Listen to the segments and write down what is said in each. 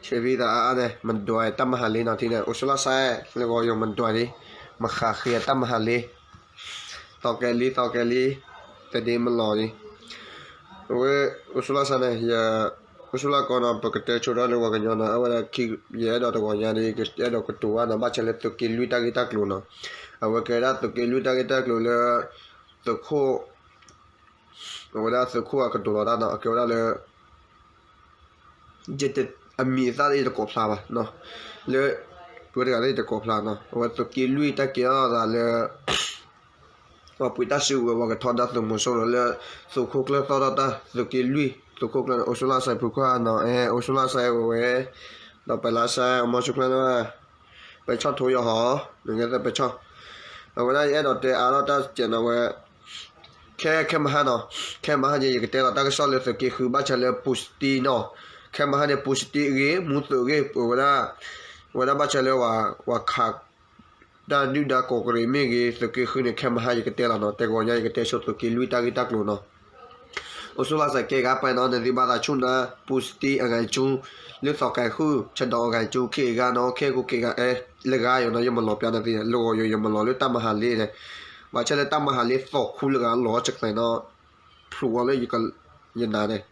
ဆဲးဖံသးအါအါန့ၣ် မဒွးတၢ်မၤဟးလ့နီၤထံန့ၣ် အိၣ်ဆူၣ်လီၤစဲ လၢဂီၤယိၤမဒွးလံ မဃးဃ့အတၢ်မၤဟးလ့ သီကဲလံ သီကဲလံ တဒ့မလီၤလံ အဝဲ အိၣ်ဆူၣ်လီၤစဲန့ၣ် ယ အိၣ်ဆူၣ်လီၤကီးနီၤ ပကတဲဆိဒီးလၢပှၤကညီနီၤ အဝဲဒၣ်ခံ ယအဲၣ်ဒိးတဂီၤညါဒီး ယအဲၣ်ဒိးကတိၤဘၣ်နီၤ ဘၣ်ဆၣ်လၢသုးက့လွံၢ်တၢ်ဂ့ၢ်တၢ်ကျိၤနီၤ အဝဲကဲဒၣ်သုးက့လွံၢ်တၢ်ဂ့ၢ်တၢ်ကျိၤလၢ သုးခိၣ် အဝဲဒၣ်သုးခိၣ်အကတိၤလီၤတၢ်နီၤ အကဲဝဲဒၣ်လၢ ယတ အမံၤအသၣ်လၢယတကိးဖျါဘၣ်နီၤ လၢ ပှၤတဂၤလၢယတကိးဖျါနီၤ အဝဲသုးက့လွံၢ်တၢ်ကဲထီၣ်သးလၢ ပှၤပှ့ၤတၢ်စုကဝဲၤ ပှၤကထီဒါသုးမီၤစိရိၤလၢ သုးခိၣ်ကျၢၢ်သီၣ်ထီၣ်တၢ် သုးက့လွံၢ် သုးခိၣ်ကျၢၢ်န့ၣ် အိၣ်ဆူၣ်လီၤစဲဖုခွါနီၤ အဲ အိၣ်ဆူၣ်လီၤစဲဝဲဝဲ ဒီးပှၤလၢစဲ အမီၤဆူၣ်ကျၢၢ်လၢ ပဲဆီၣ်ထိယီၤဟီ နကဲသပဲဆီၣ် အဝဲဒၣ်ယအဲၣ်ဒိးတဲအါထီၣ်တၢ်စဲးနီၤဝဲ ခဲ ခဲမဟါနီၤ ခဲမဟါန့ၣ် ယကတဲလီၤတၢ်ကစီၣ်လၢသုးက့ဃု ဘၣ်ဆၣ်လၢပူၤစတံနီၤ ခဲမဟါန့ၣ် ပူၤစတံအဂ့ၢ် မူသုးအဂ့ၢ် ပဝဲဒၣ် ဝဲဒၣ်ဘၣ်ဆၣ်လၢဝၤ ဝၤခး တၢ်ဒုၣ်ဒါကိးကရံးမ့ၢ်ဂ့ၤ သုးက့ဃုန့ၣ် ခဲမဟါယကတဲလီၤနီၤ တဂီၤညါယကတဲဆိသုးက့လွံၢ်တၢ်ဂ့ၢ်တၢ်ကျိၤနီၤ အိၣ်ဆူၣ်လီၤစဲကဲဂၤပှဲၤနီၤ နသံဘၣ်သးဆူၣ်နၤ ပူၤစတံအဂၤကၠူ လၢသီကဲဃု ဆဒီးအဂၤကၠူ ခံဂၤနီၤ ခဲကိးက့ဂၤအဲ လၢဂၤယိၤနီၤ ယမၤလီၤပျါနသံ လၢဂီၤယိၤယမၤလီၤလၢတၢ်မၤဟးလ့န့ၣ် ဘၣ်ဆၣ်လၢတၢ်မၤဟးလ့သီခူလၢဂၤလီၤစဲးနီၤ ဖျိးဝဲလၢ ယနၤန့ၣ်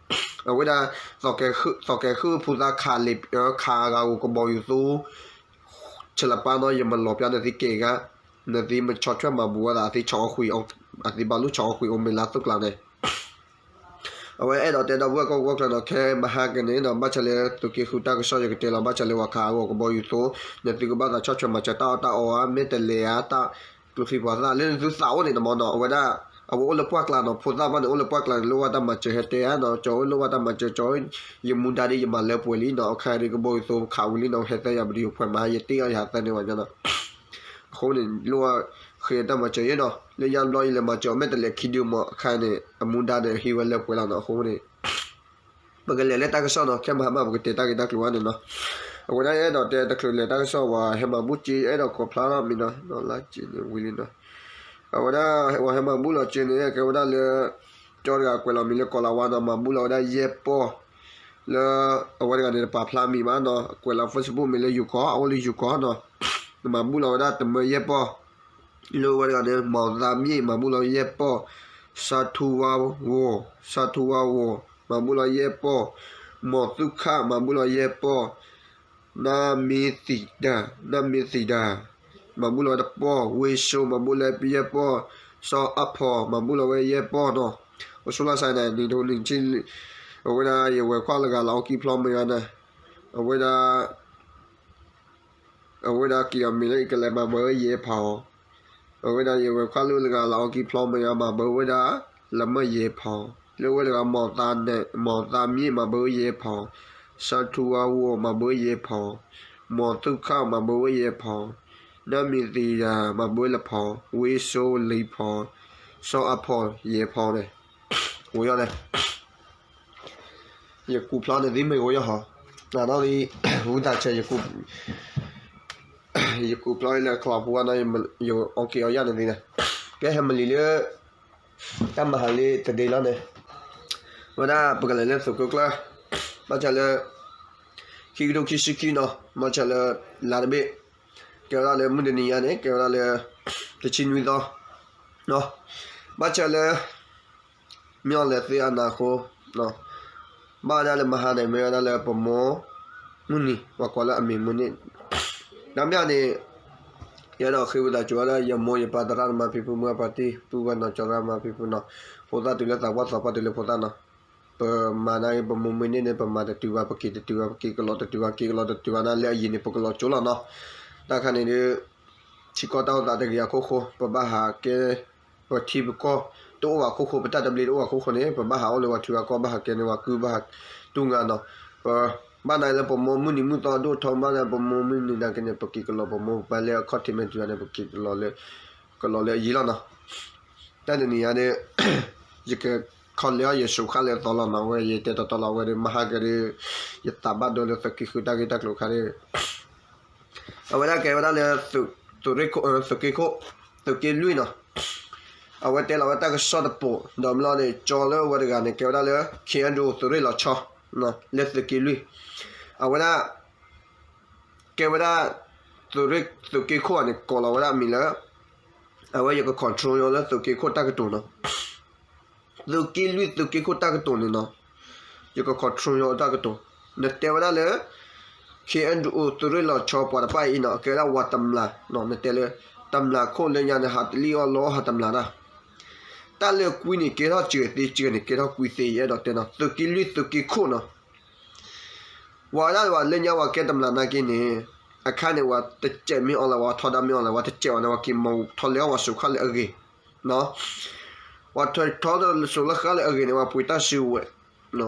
အဝဲဒၣ် သီကဲဃုအဖုသးခးလ့ၤ ခးအဂၤအိၣ်ကဘီယူၤသိ ဆဲးလပၢ်နီၤ ယမၤလီၤပျါနသံကဲဂၤ နသံမဆီၣ်ထွဲမၤဘူးဝဲဒၣ်အသံဆီၣ်အီၣ်ဃံ အသံဘၣ်လူဆီၣ်အီၣ်ဃံအိၣ်မ့ၢ်လၢသုးကျါန့ၣ် အဝဲအဲၣ်ဒိးတဲဒီပုၢ်ဝဲၢ်ကီၢ်ကဝီၤကျါနီၤ ခဲမဟါကန့ၣ်နီၤ ဘၣ်ဆၣ်လၢသုးက့ဃုတၢ်ကစီၣ်ယကတဲလီၤ ဘၣ်ဆၣ်လၢဝၤခးအဂၤအိၣ်ကဘီယူၤသိ နသံကဘၣ်သးဆီၣ်ထွဲမၤစၢၤတၢ်အီၣ်တၢ်အီဧါ မ့ၢ်တလဲၤဧါ တၢ် ကျိချံပှၤသၣ် လၢနသုသးအိၣ်န့ၣ်တမံၤနီၤ အဝဲဒၣ် အဝဲအိၣ်လၢပှၢ်ကျါနီၤ ဖိသၣ်ဘၣ်န့ၣ် အိၣ်လၢပှၢ်ကျါန့ၣ် လိၣ်ဘၣ်တၢ်မၤစၢၤဟဲတဲဧါနီၤ ကၠီအိၣ်လိၣ်ဘၣ်တၢ်မၤစၢၤ ကၠီ ယမူဒါဒီးယမၤလၢပှဲၤလံနီၤ အခါဒီးကဘီယူၤသိခးဝံၤလံနီၤ ဟဲသၢယၤပဒုးဖှဲးမၤဟါ ယတ့ၢ်အီၣ်ယၤသၢန့ၣ်ဝဲညါနီၤ အဃိန့ၣ် လိၣ်ဘၣ်ဃ့တၢ်မၤစၢၤယဲနီၤ လၢယါဘျီယလဲၤမၤစၢၤအီၤ မ့ၢ်တလဲၤခံဒုမး အခါန့ၣ် အမူဒါဒီးဟံးဝဲလၢပှဲၤလီၤနီၤ အဃိန့ၣ် ပကလဲၤလၢတၢ်ကစီၣ်နီၤ ခဲမဟါမး ပကတဲတၢ်ဂ့ၢ်တၢ်ကျိၤဝဲန့ၣ်နီၤ အဝဲဒၣ်ယအဲၣ်ဒိးတဲတချုးလဲၤတၢ်ကစီၣ် ပှၤဟဲမၤဘူၣ်က့ ယအဲၣ်ဒိးကိးဖျါထီၣ်မံၤနီၤ နီၢ်လါက့န့ၣ်ဝံၤလံနီၤ အဝဲဒၣ် ပှၤဟဲမၤဘူၣ်လီၤက့န့ၣ် ကဲဝဲဒၣ်လၢ ကၠီတဂၤကွဲးလီၤမံၤလၢကီးလးဝါနီၤ မၤဘူၣ်လီၤဝဲဒၣ်ယဲၢ်ပီၢ် လၢ အဝဲတဂၤန့ၣ် တပာ်ဖျါမံၤဘၣ်နီၤ ကွဲးလီၤ Facebook မံၤလၢယိၤကီၢ် အအိၣ်လၢယိၤကီၢ်နီၤ မၤဘူၣ်လီၤဝဲဒၣ်တမၢယဲၢ်ပီၢ် လၢအဝဲတဂၤန့ၣ် မီၢ်သးမံၣ် မၤဘူၣ်လီၤယဲၢ်ပီၢ်, စါထူဝါဝီၤ, စါထူဝါဝီၤ မၤဘူၣ်လီၤယဲၢ်ပီၢ်, မီၢ်သူၣ်ခၣ် မၤဘူၣ်လီၤယဲၢ်ပီၢ်, နါမ့သံးဒၣ်, နါမ့သံးဒၣ် မၤဘူၣ်လီၤဝဲတပီၢ်, ဝ့ၢ်စိ မၤဘူၣ်လီၤယဲၢ်ပီၢ်, စီၤအါဖီၣ် မၤဘူၣ်လီၤဝဲယဲၢ်ပီၢ်နီၤ. အိၣ်ဆူၣ်လီၤစဲန့ၣ် နံၤဒိနံၤဆံ အဝဲဒၣ်ယဝဲၤခွါလၢဂၤလၢအီကံဖျီမ့ၢ်ဂ့ၤန့ၣ် အဝဲဒၣ် အဝဲဒၣ်က့ၤအီၤမ့ၢ်လၢအကလဲၤမၤဘၢယဲၢ်ဖးအီၤ, အဝဲဒၣ်ယဝဲၤခွါလၢဂၤလၢအီကံဖျီမ့ၢ်ဂ့ၤ မၤဘၢဝဲဒၣ် လၢမၢယဲၢ်ဖးအီၤ, လၢဝဲတဂၤ မီၢ်သးမံၣ် မၤဘၢယဲၢ်ဖးအီၤ, စါထူဝါဝီၤ မၤဘၢယဲၢ်ဖးအီၤ, မီၢ်သူၣ်ခၣ် မၤဘၢဝဲယဲၢ်ဖးအီၤ, နါမ့သံးဒၣ် မၤဘၢလၢဖးအီၤ, ဝ့ၢ်စိလံဖးအီၤ, စီၤအါဖီၣ်ယဲၢ်ဖးအီၤန့ၣ် ဝဲယီၤန့ၣ် ယကူးဖျါန့ၣ်သ့မ့ၢ်ဝဲယီၤဟီ, နနီၣ်လံ ဝံသးစဲး ယကူးဖျါလၢချီပူၤဝဲနီၤ ယအီက့ၤအီယၢ်န့ၣ်သ့န့ၣ် ကဲဟဲမလံၤလၢ တၢ်မၤဟးလ့တဒ့လီၤန့ၣ် ဝဲဒၣ်ပကလဲၤလၢသုးခိၣ်ကျၢၢ် ဘၣ်ဆၣ်လၢ ခံကထိခံဆံခံနီၤ ဘၣ်ဆၣ်လၢ လါတဘ့ၣ် ကဲဝဲဒၣ်လၢမုၢ်တနံၤညါန့ၣ် ကဲဝဲဒၣ်လၢ တဆံနွံသီ ဘၣ်ဆၣ်လၢ မ့ၢ်အီၤလဲၤသ့အနၤအဃိ ဘၣ်ဝဲဒၣ်လၢမဟါန့ၣ် မ့ၢ်ဝဲဒၣ်လၢပမိၢ်မုၢ်နံၤ ပှၤကိးလၢအမံၤမုၢ်နံၤ ဒီးမ့ၢ်အီၤန့ၣ် ယအဲၣ်ဒိးဃ့ဝံသးစူၤဝဲဒၣ် ယမိၢ်ယပၢ်သရၣ်သမါဖံဖုမုၢ်အပှၤတံၤ ပုၢ်ဝဲၢ်နီၢ်ကၠီရၣ်မါဖံဖုနီၤ ဖိသၣ်တုၤလၢသးပှၢ်သးပှၢ်တုၤလၢဖိသၣ်နီၤ ပမၤန့ၢ်ဂ့ၤ ပမိၢ်မုၢ်နံၤန့ၣ် ပမၤတတုၤဘၣ် ပက့ၤတတုၤဘၣ် ပက့ၤကလီတတုၤဘၣ် က့ၤကလီတတုၤဘၣ်န့ၣ် လၢအယံၤန့ၣ် ပကလီကၠိလီၤနီၤ တၢ်ခါန့ၣ်ဒီး ထံကီၢ်တၢ်အိၣ်သးတဂ့ၤအခိၣ်ဃိ ပဘၣ်ဟးကဲ ပထံပကီၢ် တအိၣ်ဘၣ်အခိၣ်ဃိ ပတၢ်တဘျ့တအိၣ်ဘၣ်အခိၣ်ဃိန့ၣ် ပဘၣ်ဟးအိၣ်လၢပှၤထံပှၤကီၢ် ဘၣ်ဟးကဲန့ၢ်ပှၤကုၢ် ဘၣ်ဟးတူၢ်ငါနီၤ ပဘၣ်နာ်လၢပမိၢ်မုၢ်နံၤမုၢ်သီဒိၣ်ထီ ဘၣ်နာ်ပမိၢ်မုၢ်နံၤနာ်က့န့ၣ် ပက့ၤကလီပမိၢ်ပပၢ်လၢအခီၣ်ထံးမဲာ်တုၤန့ၣ် ပက့ၤကလီလၢ ကလီလၢအယံၤလီၤနီၤ တၢ်တနံၤညါဒီး ယကခီလဲအီၤ ယစူးဃာ်လၢအသီလီၤနီၤ အဝဲယတဲတီတီလီၤ အဝဲဒီးမဟါကဒီး ယသးဘၣ်ဒိလၢသုးက့ဃုတၢ်ဂ့ၢ်တၢ်ကျိၤခါဒီး အဝဲဒၣ်ကဲဝဲဒၣ်လၢ သုးရ့ၣ်ခိၣ် သုးက့ခိၣ် သုးက့လွံၢ်နီၤ အဝဲတဲလီၤဝဲတၢ်ကစီၣ်တပိၤ ဒီးမ့ၢ်လီၤန့ၣ် ကၠီလၢအဝဲတဂၤန့ၣ် ကဲဝဲဒၣ်လၢ ခ့ၣ်အဲၣ်ဒိၣ် သုးရ့ၣ်လီၤဆီ လၢသုးက့လွံၢ် အဝဲဒၣ် ကဲဝဲဒၣ် သုးရ့ၣ်သုးက့ခိၣ်န့ၣ် ကိးလီၤဝဲဒၣ်အမံၤလၢ အဝဲယက control ညီလၢသုးက့ခိၣ်တၢ်ကတိၤနီၤ. သုးက့လွံၢ်သုးက့ခိၣ်တၢ်ကတိၤန့ၣ်နီၤ, ယက control ညီတၢ်ကတိၤ. နတဲဝဲဒၣ်လၢ ခ့ၣ်အဲၣ်ဒူၣ် သုးရ့ၣ်လီၤဆီပှၤတဖၣ်အံၤနီၤ, အကဲဝဲဒၣ်ဝၤတမျးနီၤ, နတဲလၢ တမျးခိၣ်လၢညါန့ၣ် ဟးတလံၣ်အီၣ်လီအီၣ် ဟးတမျးတၢ်. တၢ်လၢကွံန့ၣ် ကဲထီၣ်စှၤသ့ စှၤန့ၣ် ကဲထီၣ်ကွံသ့ ယအဲၣ်ဒိးတဲနီၤ, သုးက့လွံၢ်သုးက့ခိၣ်နီၤ. ဝဲဒၣ်ဝဲလၢညါ ဝဲကဲတမျးနာ်က့န့ၣ်, အခါန့ၣ် ဝဲတစဲးမ့ၢ်အီၤလဲၣ်, ဝဲထီဒါမ့ၢ်အီၤလဲၣ်, ဝဲတစဲးဝဲန့ၣ် ဝဲက့ၤမၤထီၣ်လဲၤအီၣ်ဝဲစိၤဃၣ်လၢအဂ့ၤ. ဝဲထီၣ်ထီၣ်စိၤလၢဃၣ်လၢအဂ့ၤန့ၣ် ဝဲပှ့ၤတၢ်စုဝဲ,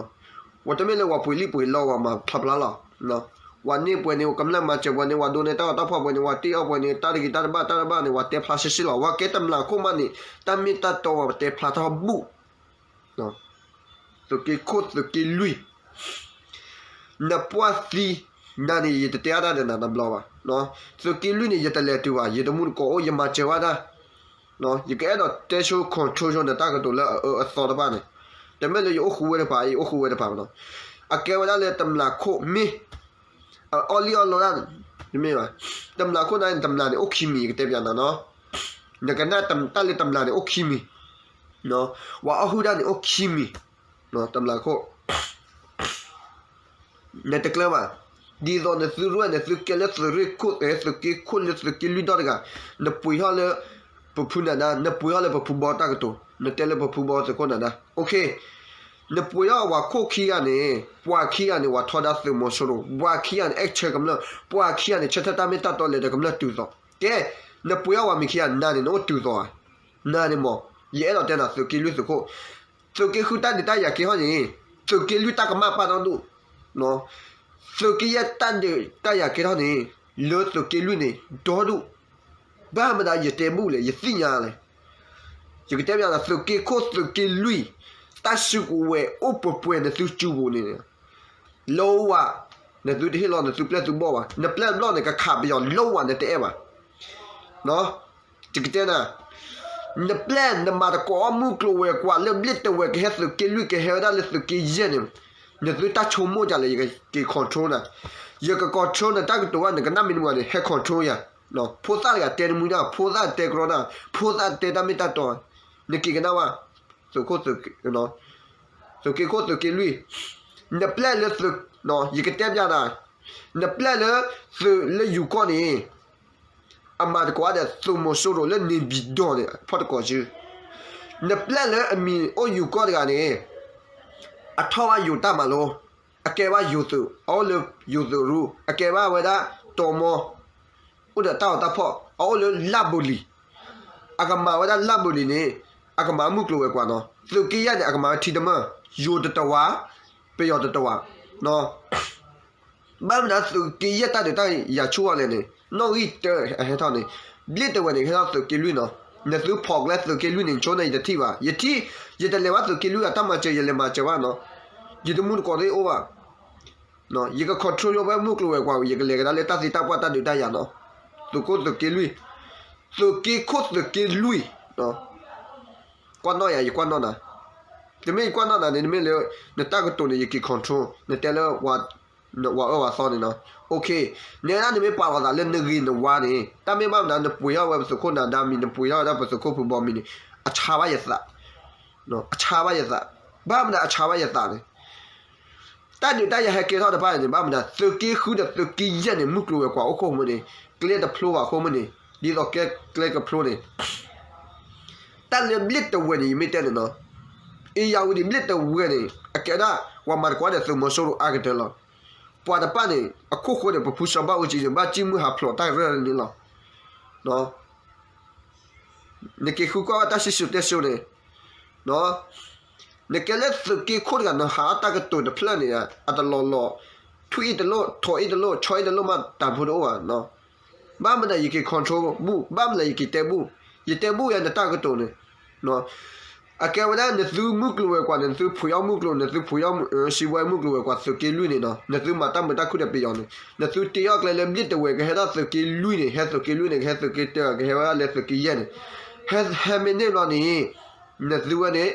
ဝဲတမ့ၢ်လၢဝဲပှ့ၤလံၣ်ပှ့ၤလီ ဝဲမၤဖျါဖျါလီၤ. ဝဲန့ၢ်ပှဲၤန့ၣ် ဝဲကမျၢၢ်မၤစၢၤပှဲၤန့ၣ် ဝဲဒိးန့ၢ်တၢ်ဂီၤတၢ်ဖီၣ်ပှဲၤန့ၣ် ဝဲတ့ၢ်အီၣ်ပှဲၤန့ၣ် တၢ်တဂ့ၤတၢ်တဘၣ်တၢ်တဘၣ်န့ၣ် ဝဲတဲဖျါစ့ၢ်စ့ၢ်လီၤ. ဝဲကဲတမျးခိၣ်မးန့ၣ် တၢ်မ့ၢ်တၢ်တီဝဲပတဲဖျါထီၣ်ဘူၣ် သုးက့ခိၣ်သုးက့လွံၢ်, နပှၢ်သံနၤန့ၣ် ယတတဲအါတၢ်ဒီးနၤတဘျီဘၣ်. သုးက့လွံၢ်န့ၣ် ယတလဲၤတုၤဘၣ်, ယတမူတကိးအိၣ် ယမၤစၢၤဘၣ်တၢ်. ယကအဲၣ်ဒိးတဲဆိ control ဆိနတၢ်ကတိၤလၢအအၢအသီတဖၣ်န့ၣ်, တမ့ၢ်လၢယအိၣ်ဃူဝဲတပၤ ယအိၣ်ဃူဝဲတပၤနီၤ. အကဲဝဲဒၣ်လၢတမျးခိၣ်မ့ၢ် အအီၣ်လံၣ်အီၣ်လီတၢ် တမ့ၢ်ဘၣ်. တမျးခိၣ်န့ၣ် တမျးန့ၣ် အိၣ်ခံမံၤ ယကတဲပျးနၤနီၤ. နကနၣ်တၢ်လၢတမျးန့ၣ် အိၣ်ခံမံၤ, ဝဲအီၣ်ဟုၣ်တၢ်န့ၣ် အိၣ်ခံမံၤ, တမျးခိၣ် နတကျၢၤဘၣ်. ဒ်သိးနသုရဲၣ် နသုကဲလၢသုးရ့ၣ်ခိၣ် သုးက့ခိၣ်လၢသုးက့လွံၢ်ဒီတဂၤ, နပှ့ၤထီၣ်လၢ ပဖုနၤဒါ, နပှ့ၤထီၣ်လၢပဖုဘီတၢ်ကတိၤ, နတဲလၢပဖုဘီသုးခိၣ်နၤဒါ, OK, နပှ့ၤထီၣ်ဝဲခိၣ်ခံဂၤန့ၣ် ပှၤခံဂၤန့ၣ် ဝဲထီဒါသုးမီၤစိရိၤ, ပှၤခံဂၤန့ၣ် အဲၣ်ဆၢကမျၢၢ်, ပှၤခံဂၤန့ၣ် ဆၢထၢၣ်တၢ်မ့ၢ်တၢ်တီလဲၤဒီးကမျၢၢ်တုၤသိး. ကဲ, နပှ့ၤထီၣ်ဝဲမ့ၢ်ခံဂၤ နၤန့ၣ် နအိၣ်တုၤသိးဧါ. နၤန့ၣ်မ့ၢ် ယအဲၣ်ဒိးတဲနၤ သုးက့လွံၢ်သုးခိၣ်, သုးက့ဃုတၢ်ဒုးတၢ်ယၤကဲထီၣ်န့ၣ် သုးက့လွံၢ်တၢ်ကမၣ်ပာ်ဒီဒူၣ်, သုးက့ယဲၢ်တၢ်ဒုးတၢ်ယၤကဲထီၣ်န့ၣ် လၢသုးက့လွံၢ်န့ၣ် ဒီဒူၣ်. ဘၣ်မနုၤယတဲဘူၣ်လဲၣ် ယသ့ၣ်ညါလဲၣ်. ယကတဲပျးနၤ သုးက့ခိၣ်သုးက့လွံၢ် တၢ်စုကဝဲၤအိၣ်ပှဲၤပှဲၤနသုစုပူၤန့ၣ် လီဝါ, နသုတဟ့ၣ်လီၤနသုပျဲၢ်သုဘီၣ်ဘၣ်, နပျဲၢ်တဘီၣ်န့ၣ် ကခးပယီၤလီဝါ နတအဲၣ်ဘၣ်. ယကတဲနၤ, နပျဲၢ်နမၤသကိးအီၣ်မုၢ်ကျိၤဝဲၤကွာ်လၢဘျ့ၣ်တဝဲၤ ကဟဲသုးက့လွံၢ် ကဟဲဝဲဒၣ်လၢသုးက့ယဲၢ်န့ၣ်, နသုတၢ်ဆိကမိၣ်ဒ်လဲၣ် ယကက့ၤ control နၤ, ယက control နတၢ်ကတိၤဝဲ နကနၣ်မ့ၢ်တမုာ်န့ၣ် ဟဲ control ယၤ, ဖိသၣ်တဂၤတဲတမုာ်ဒၣ်, ဖိသၣ်တဲကရီဒၣ်, ဖိသၣ်တဲတၢ်မ့ၢ်တၢ်တီ, နက့ၤကနၣ်ဝဲ, သုးခိၣ် သုးက့ခိၣ်သုးက့လွံၢ်, နပျဲၢ်လၢသုး, ယကတဲပျးနၤ, နပျဲၢ်လၢသုးလၢယိၤကီၢ်န့ၣ် အမၤသကိးဒီးသုးမီၤစိရိၤလၢန့ၣ်ပံၤဒီးန့ၣ် ဖီၣ်တကိးစု, နပျဲၢ်လၢအမံၤအိၣ်ယိၤကီၢ်တဂၤန့ၣ် အထီၣ်ဘၣ်ယိၤတၢ်မၤလိ, အကဲဘၣ်ယိၤသုး, အအိၣ်လၢယိၤသုးရူ, အကဲဘၣ်ဝဲဒၣ်တီမီ, အိၣ်ဒီးတၢ်အီၣ်တၢ်ဖီၣ်, အအိၣ်လၢလၢၢ်ဘိလံၤ, အကမၤဝဲဒၣ်လၢၢ်ဘိလံၤန့ၣ်, အကမၤမုၢ်ကျိၤဝဲၤကွာ်နီၤ, သုးက့ယဲၢ်န့ၣ် အကမၤဝဲထံတမၢၢ်, ယိၤတတဝး, ပယီၤတတဝး, ဘၣ်မနုၤသုးက့ယဲၢ်တၢ်ဒုးတၢ်ယၤဆူၣ်အီၤလဲၣ်န့ၣ် နီၣ်ဂံၢ်တၢအဟဲထီၣ်န့ၣ်, ဘျ့ၣ်တဝဲၤန့ၣ် ဟဲထီၣ်သုးက့လွံၢ်နီၤ, နသုဖိးကျဲသုးက့လွံၢ်န့ၣ် ဆိန့ၣ်ယတထံၣ်ဘၣ်, ယထံၣ်, ယတလဲၤဘၣ်သုးက့လွံၢ်အတၢ်မၤစၢၤ ယလဲၤမၤစၢၤဘၣ်နီၤ, ယတမူတကိးသ့ၣ်အိၣ်ဘၣ်, ယက control ယိဝဲမုၢ်ကျိၤဝဲၤကွာ် ယကလဲၤကဒါလၢတၢ်သ့တၢ်ပှၢ်တၢ်ဒုးတၢ်ယၤနီၤ, သုးခိၣ်သုးက့လွံၢ်, သုးက့ခိၣ်သုးက့လွံၢ်, ကွၢ်နီၣ်ယၤ ယကွၢ်နီၣ်နၤ, တမ့ၢ်ယကွၢ်နီၣ်နၤန့ၣ် တမ့ၢ်လၢ နတၢ်ကတိၤန့ၣ် ယက့ၤ control နတဲလၢ ဝၤအၢဝၤသီန့ၣ်နီၤ, OK, နဲဒၣ်နမ့ၢ်ပာ်လီၤသးလၢနဂ့ၤနဝါန့ၣ် တၢ်မ့ၢ်ဘၣ်မနုၤ နပှ့ၤထီၣ်ဝဲပသုးခိၣ်နၤဒါမံၤ နပှ့ၤထီၣ်ဝဲဒၣ်ပသုးခိၣ်ဖုဘီမံၤန့ၣ် အဆါဘၣ်ယသး, အဆါဘၣ်ယသး, ဘၣ်မနုၤအဆါဘၣ်ယသးန့ၣ် တၢ်ဒုးတၢ်ယၤဟဲကဲထီၣ်တဖၣ်န့ၣ် ဘၣ်မနုၤ သုးက့ဃုဒီးသုးက့ယဲၢ်န့ၣ် မုၢ်ကျိၤဝဲၤကွာ်အိၣ်ခိၣ်မုၢ်န့ၣ် ကျဲတဖျိဘၣ်အဃိမုၢ်န့ၣ် ဒ်သိးကျဲကဖျိန့ၣ် တၢ်လၢဘျ့ၣ်တဝဲၤန့ၣ် ယမ့ၢ်တဲန့ၣ်နီၤ, အ့ၣ်ယၣ်ဝံၤဒံးဘျ့ၣ်တဝဲၤန့ၣ် အကဲဒၣ် ပှၤမၤသကိးဒီးသုးမီၤစိရိၤအါကတၢၢ်လီၤ. ပှၤတဖၣ်န့ၣ် အခိၣ်ဃိန့ၣ် ပဖုစီၤဘၣ်အူကၠံန့ၣ် ဘၣ်စံၣ်မုၢ်ဟးဖျိးတၢ်ရဲၣ်န့ၣ်လီၤ. နက့ၤဃုကွၢ်ဘၣ်တၢ်စံၣ်စိၤတဲစိၤန့ၣ် နကဲလၢသုးက့ခိၣ်တဂၤ နဟးအတၢ်ကတိၤတဖျၢၣ်န့ၣ် အတလီၤလီၤ, ထွံၣ်အ့ၣ်တလိၣ်, ထိးအ့ၣ်တလိၣ်, ဆီအ့ၣ်တလိၣ်မးတၢ်ဖိတအိၣ်ဘၣ်. ဘၣ်မနုၤယက့ၤ control ဘူၣ်, ဘၣ်မနုၤယက့ၤတဲဘူၣ်, ယတဲဘူၣ်ယဲနတၢ်ကတိၤန့ၣ် အကဲဝဲဒၣ်နသုမုၢ်ကျိၤဝဲၤကွာ်န့ၣ် နသုဖှံးအီၣ်မုၢ်ကျိၤ, နသုဖှံးအီၣ်စံးဝဲမုၢ်ကျိၤဝဲၤကွာ်သုးက့လွံၢ်န့ၣ်နီၤ, နသုမၤတၢ်မုာ်တၢ်ခုၣ်ဒီးပယီၤန့ၣ်, နသုတ့အီၣ်ကျဲလၢဘျ့ၣ်တဝဲၤ ကဟဲထီၣ်သုးက့လွံၢ်န့ၣ်, ဟဲသုးက့လွံၢ်န့ၣ် ကဟဲသုးက့တၢ ကဟဲဝဲဒၣ်လၢသုးက့ယဲၢ်န့ၣ်, ဟဲမ့ၢ်န့ၢ်ဘျီန့ၣ် နသုဝဲန့ၣ်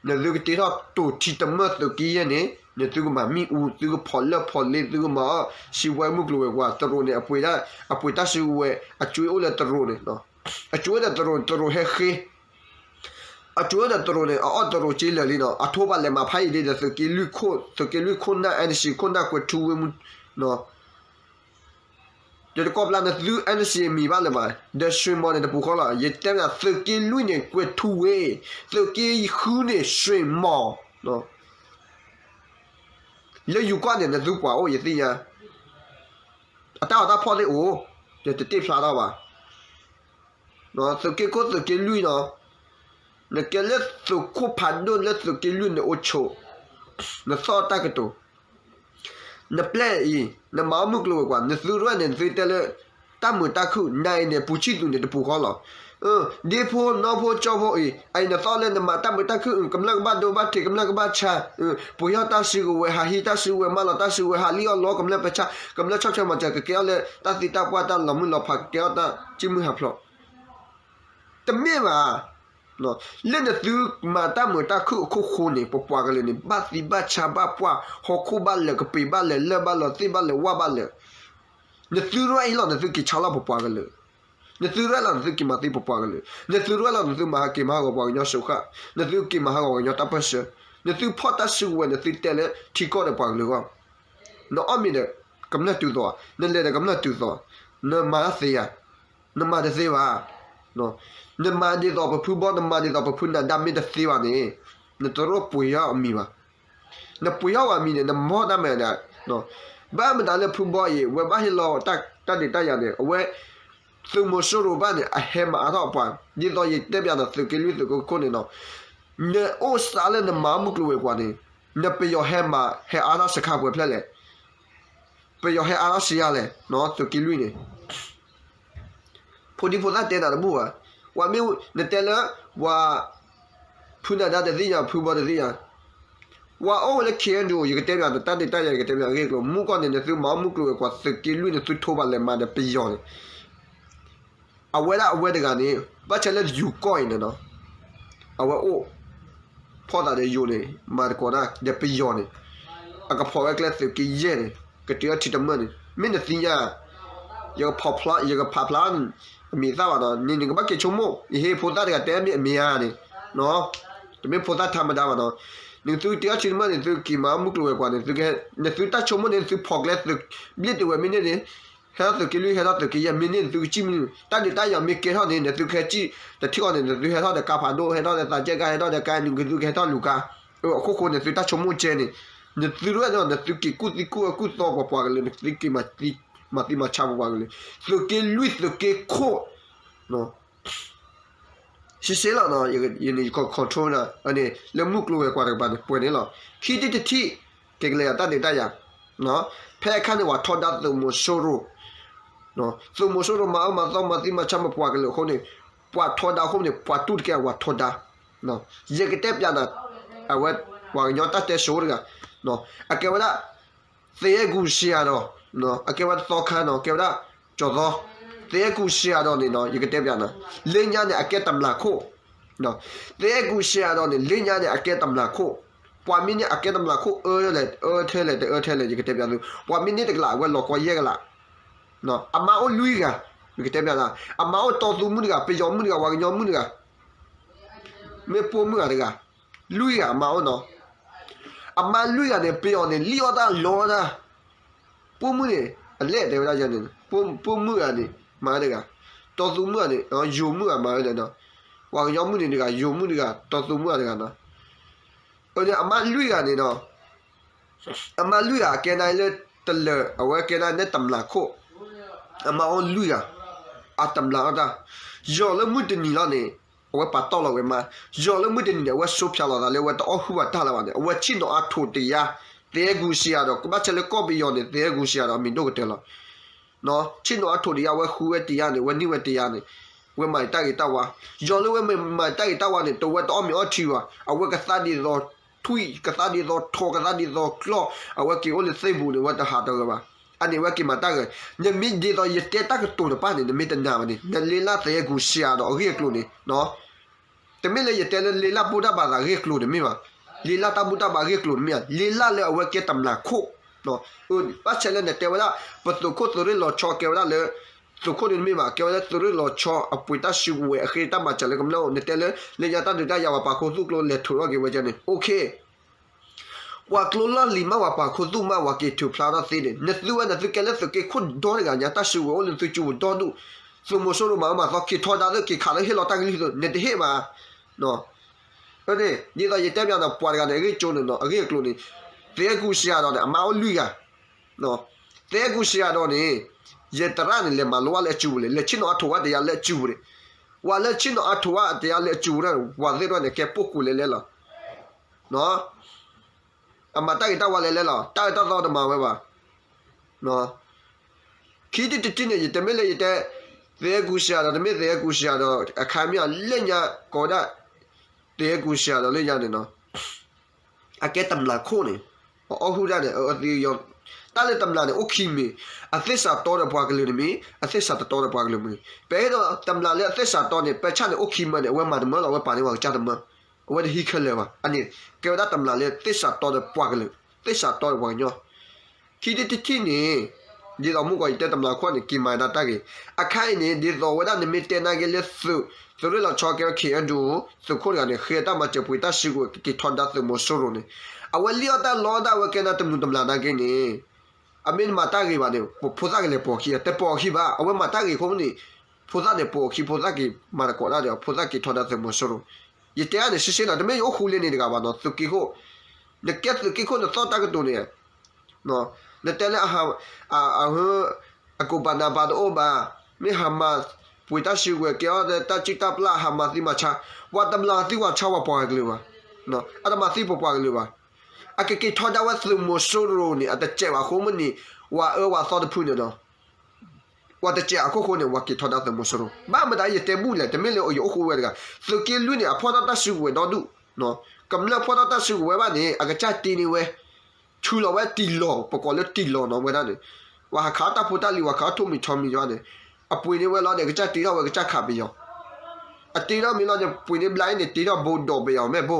နသုကတ့ထီၣ်တိၤထံတမၢၢ်သုးက့ယဲၢ်န့ၣ် သုကမၤမ့ၣ်အူ, သုကဖီၣ်လၢၢ်ဖီၣ်လ့, သုကမၤအီၣ်စံးဝဲမုၢ်ကျိၤဝဲၤကွာ်, တရူးန့ၣ် အပှ့ၤတၢ်စုကဝဲၤ, အစူးအိၣ်လၢတရူးန့ၣ်, အစူးအိၣ်လၢတရူး, တရူးဟဲဃ့, အစူးအိၣ်ဒီးတရူးန့ၣ် အအီၣ်တရူးက့လၢာ်လံနီၤ, အထိးဘၣ်လဲၤမၤဖးအံၤဒ်ဒီး သုးက့လွံၢ်ခိၣ်, သုးက့လွံၢ်ခိၣ်နၢ် NCA ခိၣ်နၢ်ကွဲးထူဝ့မူနီၤ, ဒီးတကိးဘျီနသု NCA မံၤဘၣ်လၢၤဘၣ်, ဒီး ရွှေမော် န့ၣ်တပူၤဃီလီၤ. ယတဲမ့ၢ်သုးက့လွံၢ်န့ၣ် ကွဲးထူဝ့, သုးက့ဃုန့ၣ် ရွှေမော်, လၢယိၤကီၢ်န့ၣ် နသုပှၤအိၣ်ယသ့ၣ်ညါ, အတၢ်အီၣ်တၢ်ဖီၣ်သ့ၣ်အိၣ်, ယတတ့ၢ်ဖျါထီၣ်ဘၣ်. သုးက့ခိၣ်သုးက့လွံၢ်နီၤ, နကဲလၢသုးခိၣ်ဖးဒိၣ်လၢသုးက့လွံၢ်န့ၣ်အိၣ်ဆိး, နသီၣ်တၢ်ကတိၤ, နပျဲၢ်အံၤ နမၤအီၣ်မုၢ်ကျိၤဝဲၤကွာ်, နသုရဲၣ်န့ၣ် နသုတဲလၢ တၢ်မုာ်တၢ်ခုၣ်, နၤအံၤန့ၣ် ပူၤဆံၣ်သူးန့ၣ်တပူၤဃီလီၤ. ဒ့ဖိနီၢ်ဖိကၠီဖိအံၤ, အအံၤနသီၣ်လၢနမၤတၢ်မုာ်တၢ်ခုၣ်, ကမျၢၢ်ကဘၣ်ဒိဘၣ်ထံး, ကမျၢၢ်ကဘၣ်ဆါ, ပှ့ၤအီၣ်တၢ်စုကဝဲၤ, ဟးဟံးတၢ်စုကဝဲၤ, မၤလီၤတၢ်စုကဝဲၤ, ဟးလံၣ်အီၣ်လီအီၣ်ကမျၢၢ်ပဆါ, ကမျၢၢ်ဆီၣ်ထွဲမၤစၢၤ, ကကဲထီၣ်လၢတၢ်သံတၢ်ပှၢ်တၢ်လီၤမုၢ်လီၤဖး, ကကဲထီၣ်တၢ်စံၣ်မုၢ်ဟးဖျိး, တမ့ၢ်ဘၣ်. လၢနသုမၤတၢ်မုာ်တၢ်ခုၣ်အခိၣ်ဃိန့ၣ် ပပှၤကလုာ်န့ၣ် ဘၣ်သံဘၣ်ဆါဘၣ်ပှၢ်, ဟီၣ်ခိၣ်ဘၣ်လၢာ်, ကပ့ၤဘၣ်လၢာ်, လၢၢ်ဘၣ်လီၤ, သ့ၣ်ဘၣ်လၢာ်, ဝၣ်ဘၣ်လၢာ်. နသုရဲၣ်အံၤလီၤ နသုက့ၤဆါလီၤပပှၤကလုာ်, နသုရဲၣ်လီၤ နသုက့ၤမၤသံပပှၤကလုာ်, နသုရဲၣ်လီၤ နသုမၤဟးက့ၤမၤဟးဂီၤပှၤကညီစိးဃၣ်, နသုက့ၤမၤဟးဂီၤပှၤကညီတၢ်ပၢၢ်ဆၢ, နသုဖီၣ်တၢ်စုကဝဲၤ နသုတဲလၢထံကီၢ်ဒီးပှၤကလုာ်အဂီၢ်, နအီၣ်မ့ၤဒီးကမျၢၢ်တုၤသိး, နလဲၤဒီးကမျၢၢ်တုၤသိး, နမၤတသ့ဧါ, နမၤတသ့ဘၣ်. နမၤဒ်သိးပဖုဘီ, နမၤဒ်သိးပဖုနၤဒါမ့ၢ်တသ့ဘၣ်န့ၣ်, နတရိၣ်ပှ့ၤအီၣ်အမံၤဘၣ်. နပှ့ၤအီၣ်ဝဲမံၤန့ၣ် နမၤတၢ်မၤဒၣ်, ဘၣ်မတၤလၢဖုဘီအံၤ ဝဲဘၣ်ဟ့ၣ်လီၤတၢ်ဒုးတၢ်ယၤန့ၣ် အဝဲ သုးမီၤစိရိၤဘၣ်န့ၣ် အဟဲမၤအါထီၣ်အပှၤ, ဒ်သိးယတဲပျးနၤ သုးက့လွံၢ်သုးက့ခိၣ်န့ၣ်နီၤ, နအိၣ်စးလၢနမၤမုၢ်ကျိၤဝဲၤကွာ်န့ၣ်, နပယီၤဟဲမၤ ဟဲအါထီၣ်စခါပှဲၤဖျၢၣ်လဲၣ်, ပယီၤဟဲအါထီၣ်စံယါလဲၣ်, သုးက့လွံၢ်န့ၣ် ဖိဒံဖိသၣ်တဲနၤတဘူၣ်ဘၣ်. ပှၤမ့ၢ်နတဲလၢ ပှၤ ဖုနၤဒါတသ့ၣ်ညါ, ဖုဘီတသ့ၣ်ညါ, ပှၤအိၣ်ဝဲလၢ ခ့ၣ်အဲၣ်ယူၣ်အိၣ်, ယကတဲပျးနၤ တၢ်ဒုးတၢ်ယၤ ယကတဲပျးအဂ့ၢ်အကျိၤ, မုၢ်ကီၢ်န့ၣ် နသုမၤအီၣ်မုၢ်ကျိၤဝဲၤကွာ် သုးက့လွံၢ်န့ၣ် သုထိဘၣ်လဲၤမၤဒီးပယီၤန့ၣ်, အဝဲဒၣ်အဝဲတဂၤန့ၣ် ဘၣ်ဆၣ်လၢယိၤကီၢ်အံၤန့ၣ်နီၤ, အဝဲအိၣ် ဖီၣ်သးဒီးယိၤန့ၣ် မၤသကိးတၢ်ဒီးပယီၤန့ၣ်, အကဖီၣ်ဝဲကျဲသုးက့ယဲၢ်န့ၣ်, ကတုၤအီထံတမၢၢ်န့ၣ်, မ့ၢ်နသ့ၣ်ညါ, ယကဖးဖျါ, ယကဖးဖျါ အမံၤသၣ်ဘၣ်နီၤ, န့ၣ်နကဘၣ်က့ၤဆိကမိၣ်, ယဟ့ၣ်ဖိသၣ်တဂၤတဲမ့ၢ်အမံၤဧါန့ၣ်, တမ့ၢ်ဖိသၣ်ထါမဒါဘၣ်နီၤ, နသုတုၤအီထံတမၢၢ်န့ၣ် သုက့ၤမၤအီၣ်မုၢ်ကျိၤဝဲၤကွာ်န့ၣ်, နသုတၢ်ဆိကမိၣ်န့ၣ် နသုဖီၣ်ကျဲသုး, ဘျ့ၣ်တဝဲမ့ၢ်န့ၢ်န့ၣ် ဟဲထီၣ်သုးက့လွံၢ် ဟဲထီၣ်သုးက့ယဲၢ်မ့ၢ်န့ၢ် နသုကစံၣ်မ့ၢ်န့ၢ်, တၢ်ဒုးတၢ်ယၤမ့ၢ်ကဲထီၣ်န့ၣ် နသုကဟဲစံၣ်တထံၣ်ဃီန့ၣ် နသုဟဲထီၣ်ဒီးကါဖးဒိၣ် ဟဲထီၣ်ဒီးသးကဲကါ ဟဲထီၣ်ဒီးကါ နသုကဟဲထီၣ်လူၤကါ, အခိၣ်ဃိန့ၣ် သုတၢ်ဆိကမိၣ်ကဲန့ၣ်, နသုရဲၣ်ဒီး နသုက့ၤကူၣ်သံကူၣ်အၢကူၣ်သီပပှၤကလုာ် နသုက့ၤမၤသံမၤဆါပပှၤကလုာ်, သုးက့လွံၢ်သုးက့ခိၣ် ရှဲရှဲလီၤနီၤ, ယန့ၣ်ယက control န့ၣ် လၢမုၢ်ကျိၤဝဲၤကွာ်တကပၤန့ၣ် ပှဲၤန့ၣ်လီၤ. ခံထံၣ်တထံၣ် ကဲကလဲၤယၤတၢ်ဒုးတၢ်ယၤ, ဖဲအခါန့ၣ် ပှၤထီဒါသုးမီၤစိရိၤ, သုးမီၤစိရိၤမၤအၢမၤသီမၤသံမၤဆါမပှၤကလုာ်အဃိန့ၣ်, ပှၤထီဒါအဃိန့ၣ် ပှၤတူၢ်တကဲအဝဲထီဒါ, ယကတဲပျးနၤ, အဝဲ ပှၤကညီတၢ်တဲစိတဂၤ, အကဲဝဲဒၣ် သရဲကူစံယၤဒီး, အကဲဝဲဒၣ်သီခါနီၤ, ကဲဝဲဒၣ် ကၠီၤသီ, သရဲကူစံယၤဒီးန့ၣ်နီၤ ယကတဲပျးနၤ, လၢညါန့ၣ် အကဲတမျးခိၣ်, သရဲကူစံယၤဒီးန့ၣ် လၢညါန့ၣ် အကဲတမျးခိၣ်, ပှၤမ့ၢ်န့ၢ်အကဲတမျးခိၣ် အၢလဲၣ် အၢထဲလဲၣ် တအၢထဲလဲၣ် ယကတဲပျးသု, ပှၤမ့ၢ်န့ၢ်တကလး အဝဲလီၤကီယဲၢ်ကလး, အမါအိၣ်လွံၢ်ဂၤ, ယကတဲပျးနၤ, အမါအိၣ်တီသူမုၣ်တဂၤ ပယီၤမုၣ်တဂၤ ပှၤကညီမုၣ်တဂၤ မ့ၢ်ပိာ်မုၣ်ဂၤတဂၤ, လွံၢ်ဂၤအမါအိၣ်နီၤ, အမါလွံၢ်ဂၤန့ၣ် ပယီၤန့ၣ် လံၣ်အီၣ်တၢ်လီတၢ်, ပိာ်မုၣ်န့ၣ် အလဲၣ်တဲဝဲဒၣ်ယဲန့ၣ်, ပိာ်မုၣ်ဂၤန့ၣ် မၤဝဲတဂၤ, တီသူမုၣ်ဂၤန့ၣ် ယိၤမုၣ်ဂၤမၤဝဲလဲၣ်နီၤ, ပှၤကညီမုၣ်န့ၣ်တဂၤ ယိၤမုၣ်တဂၤ တီသူမုၣ်ဂၤတဂၤနီၤ, အန့ၣ် အမါလွံၢ်ဂၤန့ၣ်နီၤ အမါလွံၢ်ဂၤ အကဲဒၣ်လၢတလၢာ် အဝဲကဲဒၣ်လၢတမျးခိၣ်, အမါအိၣ်လွံၢ်ဂၤ, အတမျးအီၣ်တၢ်, ယီၤလၢမုၢ်တနံၤလီၤန့ၣ် အဝဲပာ်တီၢ်လီၤဝဲမါ, ယီၤလၢမုၢ်တနံၤန့ၣ် အဝဲစိးဖၠးလိာ်သးလၢအဝဲတအီၣ်ဟုၣ်ဘၣ်တၢ်လၢၤဘၣ်န့ၣ် အဝဲဆ့ၣ်နီၤအါထိးတယါ, သရဲကူစံယၤဒီး ကဘၣ်ဆဲးလၢကီၢ်ပယီၤန့ၣ် သရဲကူစံယၤဒီး အမံၤဒိၣ်ကတၢၢ်လီၤ. ဆ့ၣ်နီၤအါထိးတယါ အဝဲဃုဝဲတယါန့ၣ် အဝဲန့ၢ်ဝဲတယါန့ၣ်, အဝဲမၤတၢ်ဂ့ၤတၢ်ဝါ, ယီၤလၢဝဲမၤတၢ်ဂ့ၤတၢ်ဝါန့ၣ် တဝဲတအီၣ်မ့ၤအီထံဘၣ်, အဝဲကသါဒ်သိးထွံၣ် ကသါဒ်သိးထိး ကသါဒ်သိးကျီၢ်, အဝဲက့ၤအိၣ်လၢသ့ၣ်ပူၤန့ၣ် အဝဲတဟးထီၣ်ဂၢၢ်ဘၣ်, အန့ၣ်အဝဲက့ၤမၤတၢ်ဂ့ၤ, နမ့ၢ်ဒ်သိးယတဲတၢ်ကတိၤတဖၣ်န့ၣ် နမ့ၢ်တနာ်ဘၣ်န့ၣ် နလ့လၢသရဲကူစံယၤဒီးအဂ့ၢ်အကျိၤန့ၣ် တမ့ၢ်လၢယတဲလၢလ့လၢပိၢ်တၢ်ဘၣ်သးအဂ့ၢ်အကျိၤန့ၣ်မ့ၢ်ဘၣ်. လံာ်လၢ်တၢ်ဘူၣ်တၢ်ဘါအဂ့ၢ်အကျိၤန့ၣ်မ့ၢ်ဧါ, လံာ်လၢ်လၢအဝဲကဲတမျးခိၣ်, ဘၣ်ဆဲးလၢနတဲဝဲဒၣ် ပသုးခိၣ်သုးရ့ၣ်လီၤဆီကဲဝဲဒၣ်လၢ သုးခိၣ်န့ၣ်မ့ၢ်ဘၣ်, ကဲဝဲဒၣ်သုးရ့ၣ်လီၤဆီအပှ့ၤတၢ်စုကဝဲၤအဃ့တၢ်မၤစၢၤလၢကမျၢၢ်အိၣ်, နတဲလၢ လၢညါတၢ်ဒုးတၢ်ယၤပှၤပာ်ခူသူၣ်ကျိလဲၤထုးထီၣ်က့ၤဝဲကဲန့ၣ် အိၣ်ခ့ ပှၤကျိလီၢ်လံၤမး ပှၤပာ်ခူသူၣ်မး ပှၤက့ၤထုးဖျါထီၣ်သ့န့ၣ် နသုဝဲနသုကဲလၢသုးက့ခိၣ်ဒီတဂၤညါ တၢ်စုကဝဲၤအိၣ်လၢသုစုပူၤဒီဒူၣ်, သုးမီၤစိရိၤမၤအၢမၤသီ က့ၤထီဒါသု က့ၤခးလၢဟ့ၣ်လီၤတၢ်ကလုၢ်သု နတဟ့ၣ်ဘၣ်. န့ၣ် ဒ်သိးယတဲပျးနီၤ ပှၤတဂၤန့ၣ် အဂ့ၢ်ကၠိန့ၣ်နီၤ အဂ့ၢ်အကျိၤန့ၣ် သ့ၣ်အဲၣ်ကူစှၤဒီးန့ၣ် အမါအိၣ်လွံၢ်ဂၤ သ့ၣ်အဲၣ်ကူစှၤဒီးန့ၣ် ယတရၣ်န့ၣ် လဲၤမၤလိဘၣ်လၢအစုပူၤလဲၣ်, လဲၤဆ့ၣ်နီၤအါထိးဘၣ်တရားလၢအစုပူၤန့ၣ်, ပှၤလၢဆ့ၣ်နီၤအါထိးဘၣ်တရားလၢအစုပူၤန့ၣ် ပှၤသ့ၣ်တဖၣ်န့ၣ် ကဲပိာ်ကူးလဲၤလဲလီၤ. အမၤတၢ်ဂ့ၤတၢ်ဝါလဲၤလဲလီၤ, တၢ်အၢတၢ်သီတမၤဝဲဘၣ်. ခံထံၣ်တထံၣ်န့ၣ် ယတမ့ၢ်လၢယတဲ သ့ၣ်အဲၣ်ကူစှၤဒီး တမ့ၢ်သ့ၣ်အဲၣ်ကူစှၤဒီး အခါမ့ၢ်အလၢညါကိးဝဲဒၣ် သ့ၣ်အဲၣ်ကူစှၤဒီးလၢညါန့ၣ်နီၤ အကဲတမျးခိၣ်န့ၣ် အအီၣ်ဟုၣ်တၢ်န့ၣ် အအၢသံယီၤ, တၢ်လၢတမျးန့ၣ် အိၣ်ခံမံၤ, အသ့ၣ်စးတီဒီးပှၤကလုာ်တမံၤ, အသ့ၣ်စးတတီဒီးပှၤကလုာ်မံၤ, ပဟ့ၣ်ဒီးတမျးလၢအသ့ၣ်စးတီန့ၣ် ပဲဆၣ်န့ၣ် အိၣ်ခံမံၤန့ၣ် အဝဲမၤတမၢလီၤ, အဝဲပာ်န့ၢ်ပှၤကစၢ်တမၢ, အဝဲတဟံးခဲလၢာ်ဘၣ်. အန့ၣ် ကဲဝဲဒၣ်တမျးလၢသ့ၣ်စးတီဒီးပှၤကလုာ်, သ့ၣ်စးတီဒီးပှၤကညီ ခံထံၣ်တထံၣ်န့ၣ် ဒ်သိးမုၢ်ကီးယတဲတမျးခိၣ်န့ၣ် က့ၤမၤဒၣ်တၢ်ဂ့ၤ, အခါအံၤန့ၣ် ဒ်သိးဝဲဒၣ်နမ့ၢ်တဲနာ်က့လၢသုး, သုးရ့ၣ်လီၤဆီကဲ ခ့ၣ်အဲၣ်ဒူ သုးခိၣ်တဂၤန့ၣ် ဃ့တၢ်မၤစၢၤပှ့ၤတၢ်စုကဝဲၤ က့ၤထီဒါသုးမီၤစိရိၤန့ၣ်, အဝဲလံၣ်အီၣ်တၢ်လီတၢ်ဝဲကဲနၤတမုာ်တမျးနာ်က့န့ၣ် အမ့ၢ်နမၤတၢ်ဂ့ၤဘၣ်န့ၣ် ဖိသၣ်ကလဲၤပိာ်အခံ, တပိာ်အခံဘၣ်, အဝဲမၤတၢ်ဂ့ၤအဃိန့ၣ် ဖိသၣ်န့ၣ်ပိာ်အခံ, ဖိသၣ်က့ၤမၤသကိးတၢ်ဒီး ဖိသၣ်က့ၤထီဒါသုးမီၤစိရိၤ, ယတဲအါန့ၣ် ရှဲရှဲနီၤ, တမ့ၢ်ယအိၣ်ဃူလ့န့ၣ်တဂၤဘၣ်နီၤ, သုးက့ခိၣ်, နကဲသုးက့ခိၣ်နသီၣ်တၢ်ကတိၤန့ၣ် နတဲလၢ အ, အကိးဘၣ်နးဘၣ်တအိၣ်ဘၣ်, မ့ၢ်ဟးမၤပှ့ၤတၢ်စုကဝဲၤ ကဲအီၣ်တၢ်စုၣ်တၢ်ပျၢ် ဟးမၤသံမၤဆါ, ပှၤတမျးသံပှၤဆါပှၤပှၤကလုာ်ဘၣ်, အတမၤသံပှၤပှၤကလုာ်ဘၣ်, အကက့ၤထီဒါဝဲသုးမီၤစိရိၤန့ၣ် အတစဲးဘၣ်အဃိမ့ၢ်န့ၣ် ပှၤအၢပှၤသီတဖုန့ၣ်ဒီး ပှၤတစဲးအခိၣ်ဃိန့ၣ် ပှၤက့ၤထီဒါသုးမီၤစိရိၤ, ဘၣ်မတၤယတဲဘူၣ်လဲၣ်, တမ့ၢ်လၢယအိၣ်ဃူဝဲတဂၤ, သုးက့လွံၢ်န့ၣ် အဖီၣ်ထီၣ်တၢ်စုကဝဲၤဒီဒူၣ်, ကမျၢၢ်ဖီၣ်ထီၣ်တၢ်စုကဝဲၤဘၣ်န့ၣ် အကစၢ်တ့န့ၢ်ဝဲ ထုးလီၤဝဲတံၢ်လီၤ, ပကိးလၢတံၢ်လီၤနီၤဝဲဒၣ်န့ၣ်, ပှၤဟးခးတၢ်ဖိတၢ်လံၤ ပှၤခးထိၣ်မံၤထီမံၤယါန့ၣ်, အပှ့ၤန့ၢ်ဝဲလီၤန့ၣ် အကစၢ်တ့ထီၣ်ဝဲ ကစၢ်ခးပယီၤ, အတ့ထီၣ်မံၤလီၤန့ၣ် ပှ့ၤန့ၢ်ဘျါအံၤန့ၣ် တ့ထီၣ်ဘိဒီးပယီၤမ့ၢ်ဘိ,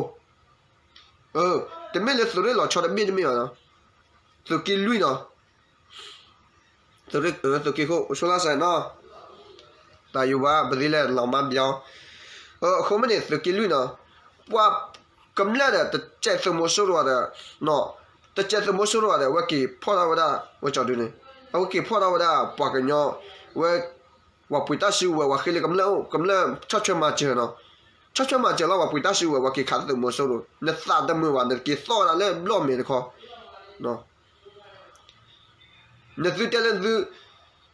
တမ့ၢ်လၢသုးရ့ၣ်လီၤဆီတဘ့ၣ်တမ့ၢ်ဘၣ်နီၤ, သုးက့လွံၢ်နီၤ သုးက့ခိၣ် အိၣ်ဆိးလၢစဲးနီၤ, တၢ်ယိၤဘၣ် ပသ့လဲၣ် လီၤမါဘျီ, အဃိမ့ၢ်န့ၣ် သုးက့လွံၢ်နီၤ, ပှၤကမျၢၢ်ဒီး တစဲးသုးမီၤစိရိၤဒီး, တစဲးသုးမီၤစိရိၤဒီး အဝဲက့ၤဖီၣ်ထီၣ်ဝဲဒၣ် ဝဲကၠီဒုန့ၣ်, အဝဲက့ၤဖီၣ်ထီၣ်ဝဲဒၣ် ပှၤကညီ, ဝဲ, ပှၤပှ့ၤတၢ်စုကဝဲၤ ပှၤဃ့လၢကမျၢၢ်အိၣ် ကမျၢၢ်ဆီၣ်ထွဲမၤစၢၤနီၤ, ဆီၣ်ထွဲမၤစၢၤလီၤ ပှၤပှ့ၤတၢ်စုကဝဲၤ ပှၤက့ၤခးသုးမီၤစိရိၤ နသးတမုာ်ဘၣ် နက့ၤသီၣ်ဝဲဒၣ်လၢဘျီၣ်မဲာ်တခီ နသုတဲလၢ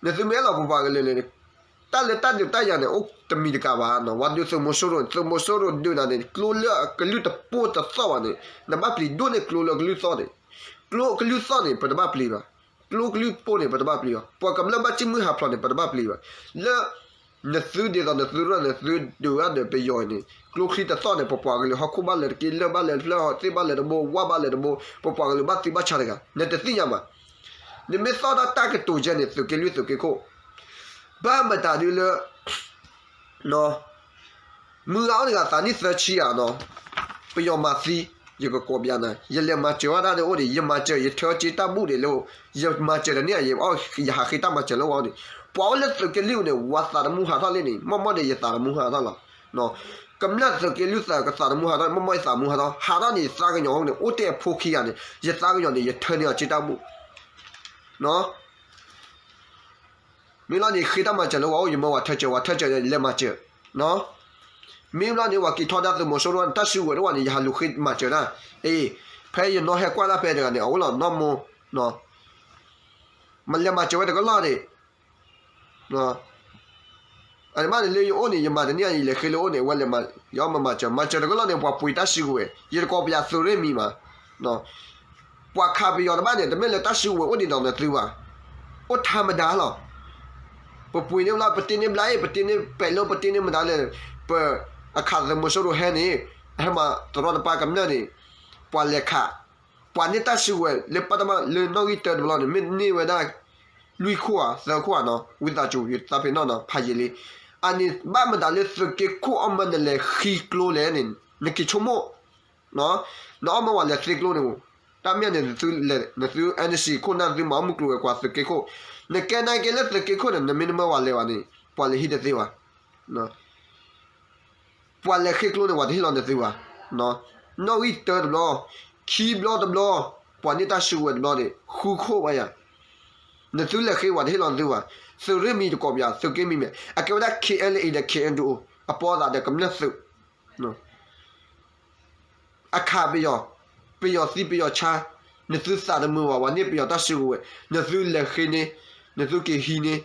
နသုမ့ၢ်အဲၣ်လီၤပပှၤကလုာ်န့ၣ်, တၢ်လၢတၢ်ဒုးတၢ်ယၤန့ၣ် အိၣ်တမံၤတကးဘၣ်နီၤ, ဝဲဒုးသုးမီၤစိရိၤန့ၣ် သုးမီၤစိရိၤဒုးနၤန့ၣ် ကျိလၢအကလုၢ်တပိၢ်တသီၣ်ဘၣ်န့ၣ် နဘၣ်ပျံၤဒိၣ်န့ၢ်ကျိလၢအကလုၢ်သီၣ်န့ၣ်, ကျိအကလုၢ်သီၣ်န့ၣ် ပတဘၣ်ပျံၤဘၣ်, ကျိအကလုၢ်ပိၢ်န့ၣ် ပတဘၣ်ပျံၤဘၣ်, ပှၤကမျၢၢ်ဘၣ်စံၣ်မုၢ်ဟးဖျိးန့ၣ် ပတဘၣ်ပျံၤဘၣ်, လၢ နသုဒ်သိးနသုရၢၢ် နသုဒုးဝဲဒၣ်ဒီးပယီၤအံၤန့ၣ် ကျိချံတသီၣ်န့ၣ် ပပှၤကလုာ်ဟီၣ်ခိၣ်ဘၣ်လဲၤတက့ၢ် လၢၢ်ဘၣ်လဲၤတဖျၢၣ် သ့ၣ်ဘၣ်လဲၤတဘိ ဝၣ်ဘၣ်လဲၤတဘိ ပပှၤကလုာ်ဘၣ်သံဘၣ်ဆါတဂၤ နတသ့ၣ်ညါဘၣ်. နမ့ၢ်သီၣ်တၢ်တၢ်ကတိၤယဲန့ၣ် သုးက့လွံၢ်သုးက့ခိၣ် ဘၣ်မတၤဒုလၢ မုၢ်ဂၤအိၣ်တဂၤသးနံၣ်သၢဆံဧါနီၤ, ပယီၤမၤသံ, ယကကိးပျးနၤ, ယလဲၤမၤစၢၤဝဲဒၣ်န့ၣ်အိၣ်ဒံး, ယမၤစၢၤ ယထၢစ့တၢ်ဘူၣ်ဒံးလၢ, ယမၤစၢၤတန့ၢ်အယံၤ, ယဟးဃ့တၢ်မၤစၢၤလၢဝဲအိၣ်ဒံး, ပှၤအိၣ်လၢသုးက့လွံၢ်န့ၣ် ဝၤသးတမူဟးထီၣ်လံန့ၣ် မ့ၢ်မ့ၢ်န့ၣ် ယသးတမူဟးထီၣ်လီၤ. ကမျၢၢ်သုးက့လွံၢ်သးကသးတမူဟးထီၣ် မ့ၢ်မ့ၢ်ယသးမူဟးထီၣ်, ဟးထီၣ်န့ၣ် ယသးကညီၤအိၣ်န့ၣ် အိၣ်တ့ၢ်အဖိခံဂၤန့ၣ် ယသးကညီၤန့ၣ် ယထၢန့ၢ်အီၤစ့တၢ်ဘူၣ် မ့ၢ်လီၤန့ၣ် ဃ့တၢ်မၤစၢၤလၢဝဲအိၣ် ယမၢဝၤထၢစၢၤ ဝၤထၢစၢၤန့ၣ် လဲၤမၤစၢၤ, မ့ၢ်လီၤန့ၣ် ဝၤက့ၤထီဒါသုးမီၤစိရိၤ တၢ်စုကဝဲၤတဝဲန့ၣ် ယဟးလူၤဃ့မၤစၢၤတၢ်, အ့ ဖဲယနီၢ်ဟဲကွၢ်တၢ်ဖဲတဂၤန့ၣ် အအိၣ်လီၤနီၢ်မိၢ်, မလဲၤမၤစၢၤဝဲတကလီၢ်န့ၣ် အဘၣ်န့ၣ်လၢယအိၣ်န့ၣ် ယမၤတန့ၢ်အံၤ ယလဲၤဃ့လၢအိၣ်န့ၣ် အဝဲလဲၤမၤ, ယအီၣ်မၤမၤစၢၤ မၤစၢၤတကလီၢ်န့ၣ် ပှၤပှ့ၤတၢ်စုကဝဲၤ ယတကိးပယၤသုးရ့ၣ်မံၤမး, ပှၤခးပယီၤတဘၣ်န့ၣ် တမ့ၢ်လၢတၢ်စုကဝဲၤအိၣ်ဒံးဒီးနသုဘၣ်, အိၣ်ထါမဒါလီၤ. ပပှ့ၤန့ၢ်လီၤ ပတ့န့ၢ်ဘျါအံၤ ပတ့န့ၢ်ပဲးလိ ပတ့န့ၢ်မဒါလဲၣ်, ပ အခးသုးမီၤစိရိၤဟဲန့ၣ် အဟဲမၤတရီတပါကမျၢၢ်န့ၣ် ပှၤလဲၤခး ပှၤန့ၢ်တၢ်စုကဝဲၤလၢပတမၢ်လၢနီၣ်ဂံၢ်တၢတဘျီန့ၣ် မ့ၢ်န့ၢ်ဝဲဒၣ် လွံၢ်ခိၣ်ဧါ သၢခိၣ်ဧါနီၤ ဝံသးစူၤ ယသးပ့ၤနီၣ်နီၤ ဖးယံာ်လံ. အန့ၣ်ဘၣ်မတၤလၢသုးက့ခိၣ်အီၣ်မၢနလဲၤဃံကျိလဲၣ်န့ၣ် နက့ၤဆိကမိၣ် နအီၣ်မၢဝဲလဲၤသ့ကျိန့ၣ်, တၢ်မ့ၢ်န့ၣ် နသု NC ခိၣ်နၢ်သုမၤအီၣ်မုၢ်ကျိၤဝဲၤကွာ်သုးက့ခိၣ်, နကဲနာ်က့လၢသုးက့ခိၣ်န့ၣ် နမ့ၢ်နမၢဝဲလဲၤဘၣ်န့ၣ် ပှၤလဲၤဟံးတသ့ဘၣ်. ပှၤလဲၤဃ့ကျိန့ၣ် ပှၤတဟ့ၣ်လီၤနသုဘၣ်. နီၣ်ဂံၢ်တၢတဘျီ, ခံဘျီတဘျီ, ပှၤန့ၢ်တၢ်စုကဝဲၤတဘျီန့ၣ် ဃုခိၣ်ဘၣ်ယၤ, နသုလဲၤဃ့ပှၤတဟ့ၣ်လီၤနသုဘၣ်. သုးရ့ၣ်မံၤတကိးပယၤ သုးက့မံၤမဲာ် အကဲဝဲဒၣ် KNLA ဒီး KNDO အပီသးဒီးကမျၢၢ်သုး အခးပယီၤ, ပယီၤသံပယီၤဆါ, နသုသးတမုာ်ဘၣ်, ပှၤန့ၢ်ပယီၤတၢ်စုကဝဲၤ, နသုလဲၤဃ့န့ၢ်, နသုက့ၤဟံးန့ၢ်,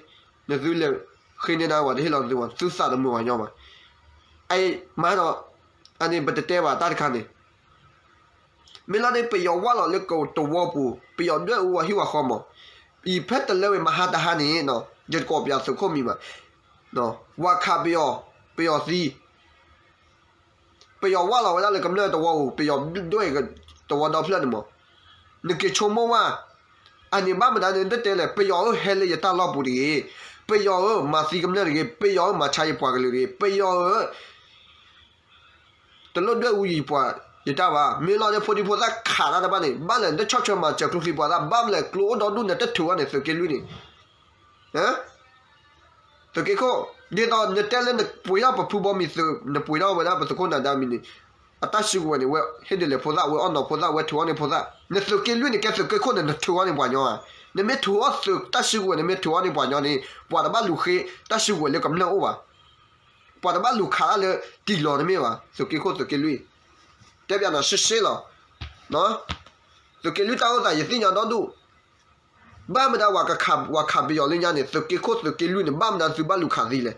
နသုလဲၤဃ့န့ၢ်ဒၣ် ပှၤတဟ့ၣ်လီၤနသုဘၣ်, သုသးတမုာ်ဘၣ်ညီဘၣ်. အမၤဒီး, အန့ၣ်ပတတဲဘၣ်တၢ်တခါန့ၣ်, မ့ၢ်လီၤန့ၣ် ပယီၤဝၢ်လီၤလၢကသဝီပူၤ, ပယီၤဒွဲၣ်အူဝဲဟံၣ်ဝဲဃီမး, အံၤဖဲတလၢဝံၤမဟါတဟါန့ၣ်, ယတကိးပယီၤသုးခိၣ်မံၤဘၣ်, ပှၤခးပယီၤ, ပယီၤသံ ပယီၤဝၢ်လီၤဝဲဒၣ်လၢကမျၢၢ်တဝီပူၤ, ပယီၤဒွဲၣ်သဝီဒီဖျၢၣ်န့ၣ်မး, နက့ၤဆိကမိၣ်ဝဲ, အန့ၣ်ဘၣ်မတၤန့ၣ် နတတဲလဲၣ်, ပယီၤဧၢ ဟဲလၢယတၢ်လီၢ်ပူၤတဂ့ၤ, ပယီၤဧၢ မၤသံကမျၢၢ်တဂ့ၤ, ပယီၤဧၢ မၤဆါယပှၤကလုာ်တဂ့ၤ, ပယီၤဧၢ တလိၣ်ဒွဲၣ်အူယပှၤယတၢ်ဘၣ်. မ့ၢ်လီၤန့ၣ် ဖိဒံဖိသၣ်ခးတၢ်တဖၣ်န့ၣ် ဘၣ်လဲၣ် နတဆီၣ်ထွဲမၤစၢၤကျိချံပှၤသၣ်, ဘၣ်မလဲၣ်ကျိအိၣ်ဒီဒူၣ် နတထုးအီၤန့ၣ် သုးက့လွံၢ်န့ၣ် သုးက့ခိၣ်, ဒ်သိးနတဲလၢနပှ့ၤထီၣ်ပဖုဘီမံၤသုး, နပှ့ၤထီၣ်ဝဲဒၣ်ပသုးခိၣ်နၢၤဒါမံၤန့ၣ်, အတၢ်စုကဝဲၤန့ၣ် ဝဲဟ့ၣ်ဒုးလဲၤဖိသၣ်, ဝဲအီၣ်နီၤဖိသၣ်, ဝဲထုးအီၣ်န့ၢ်ဖိသၣ်, နသုးက့လွံၢ်န့ၣ် ကဲသုးက့ခိၣ်န့ၣ် နထုးအီၣ်န့ၢ်ပှၤညီဧါ. နမ့ၢ်ထုးအီၣ်သုးတၢ်စုကဝဲၤ, နမ့ၢ်ထုးအီၣ်န့ၢ်ပှၤညီန့ၣ် ပှၤတဘၣ်လူၤဃ့တၢ်စုကဝဲၤလၢကမျၢၢ်အိၣ်ဘၣ်. ပှၤတဘၣ်လူၤခးတၢ်လၢတံၢ်လီၤတမ့ၢ်ဘၣ်, သုးက့ခိၣ်သုးက့လွံၢ်, တဲပျးနၤရှဲရှဲလီၤ. သုးက့လွံၢ်တၢ်အိၣ်သး ယသ့ၣ်ညါဒီဒူၣ်, ဘၣ်မတၤ ပှၤခးပယီၤလၢညါန့ၣ် သုးက့ခိၣ်သုးက့လွံၢ်န့ၣ် ဘၣ်မတၤသုဘၣ်လူၤခးသံလဲၣ်.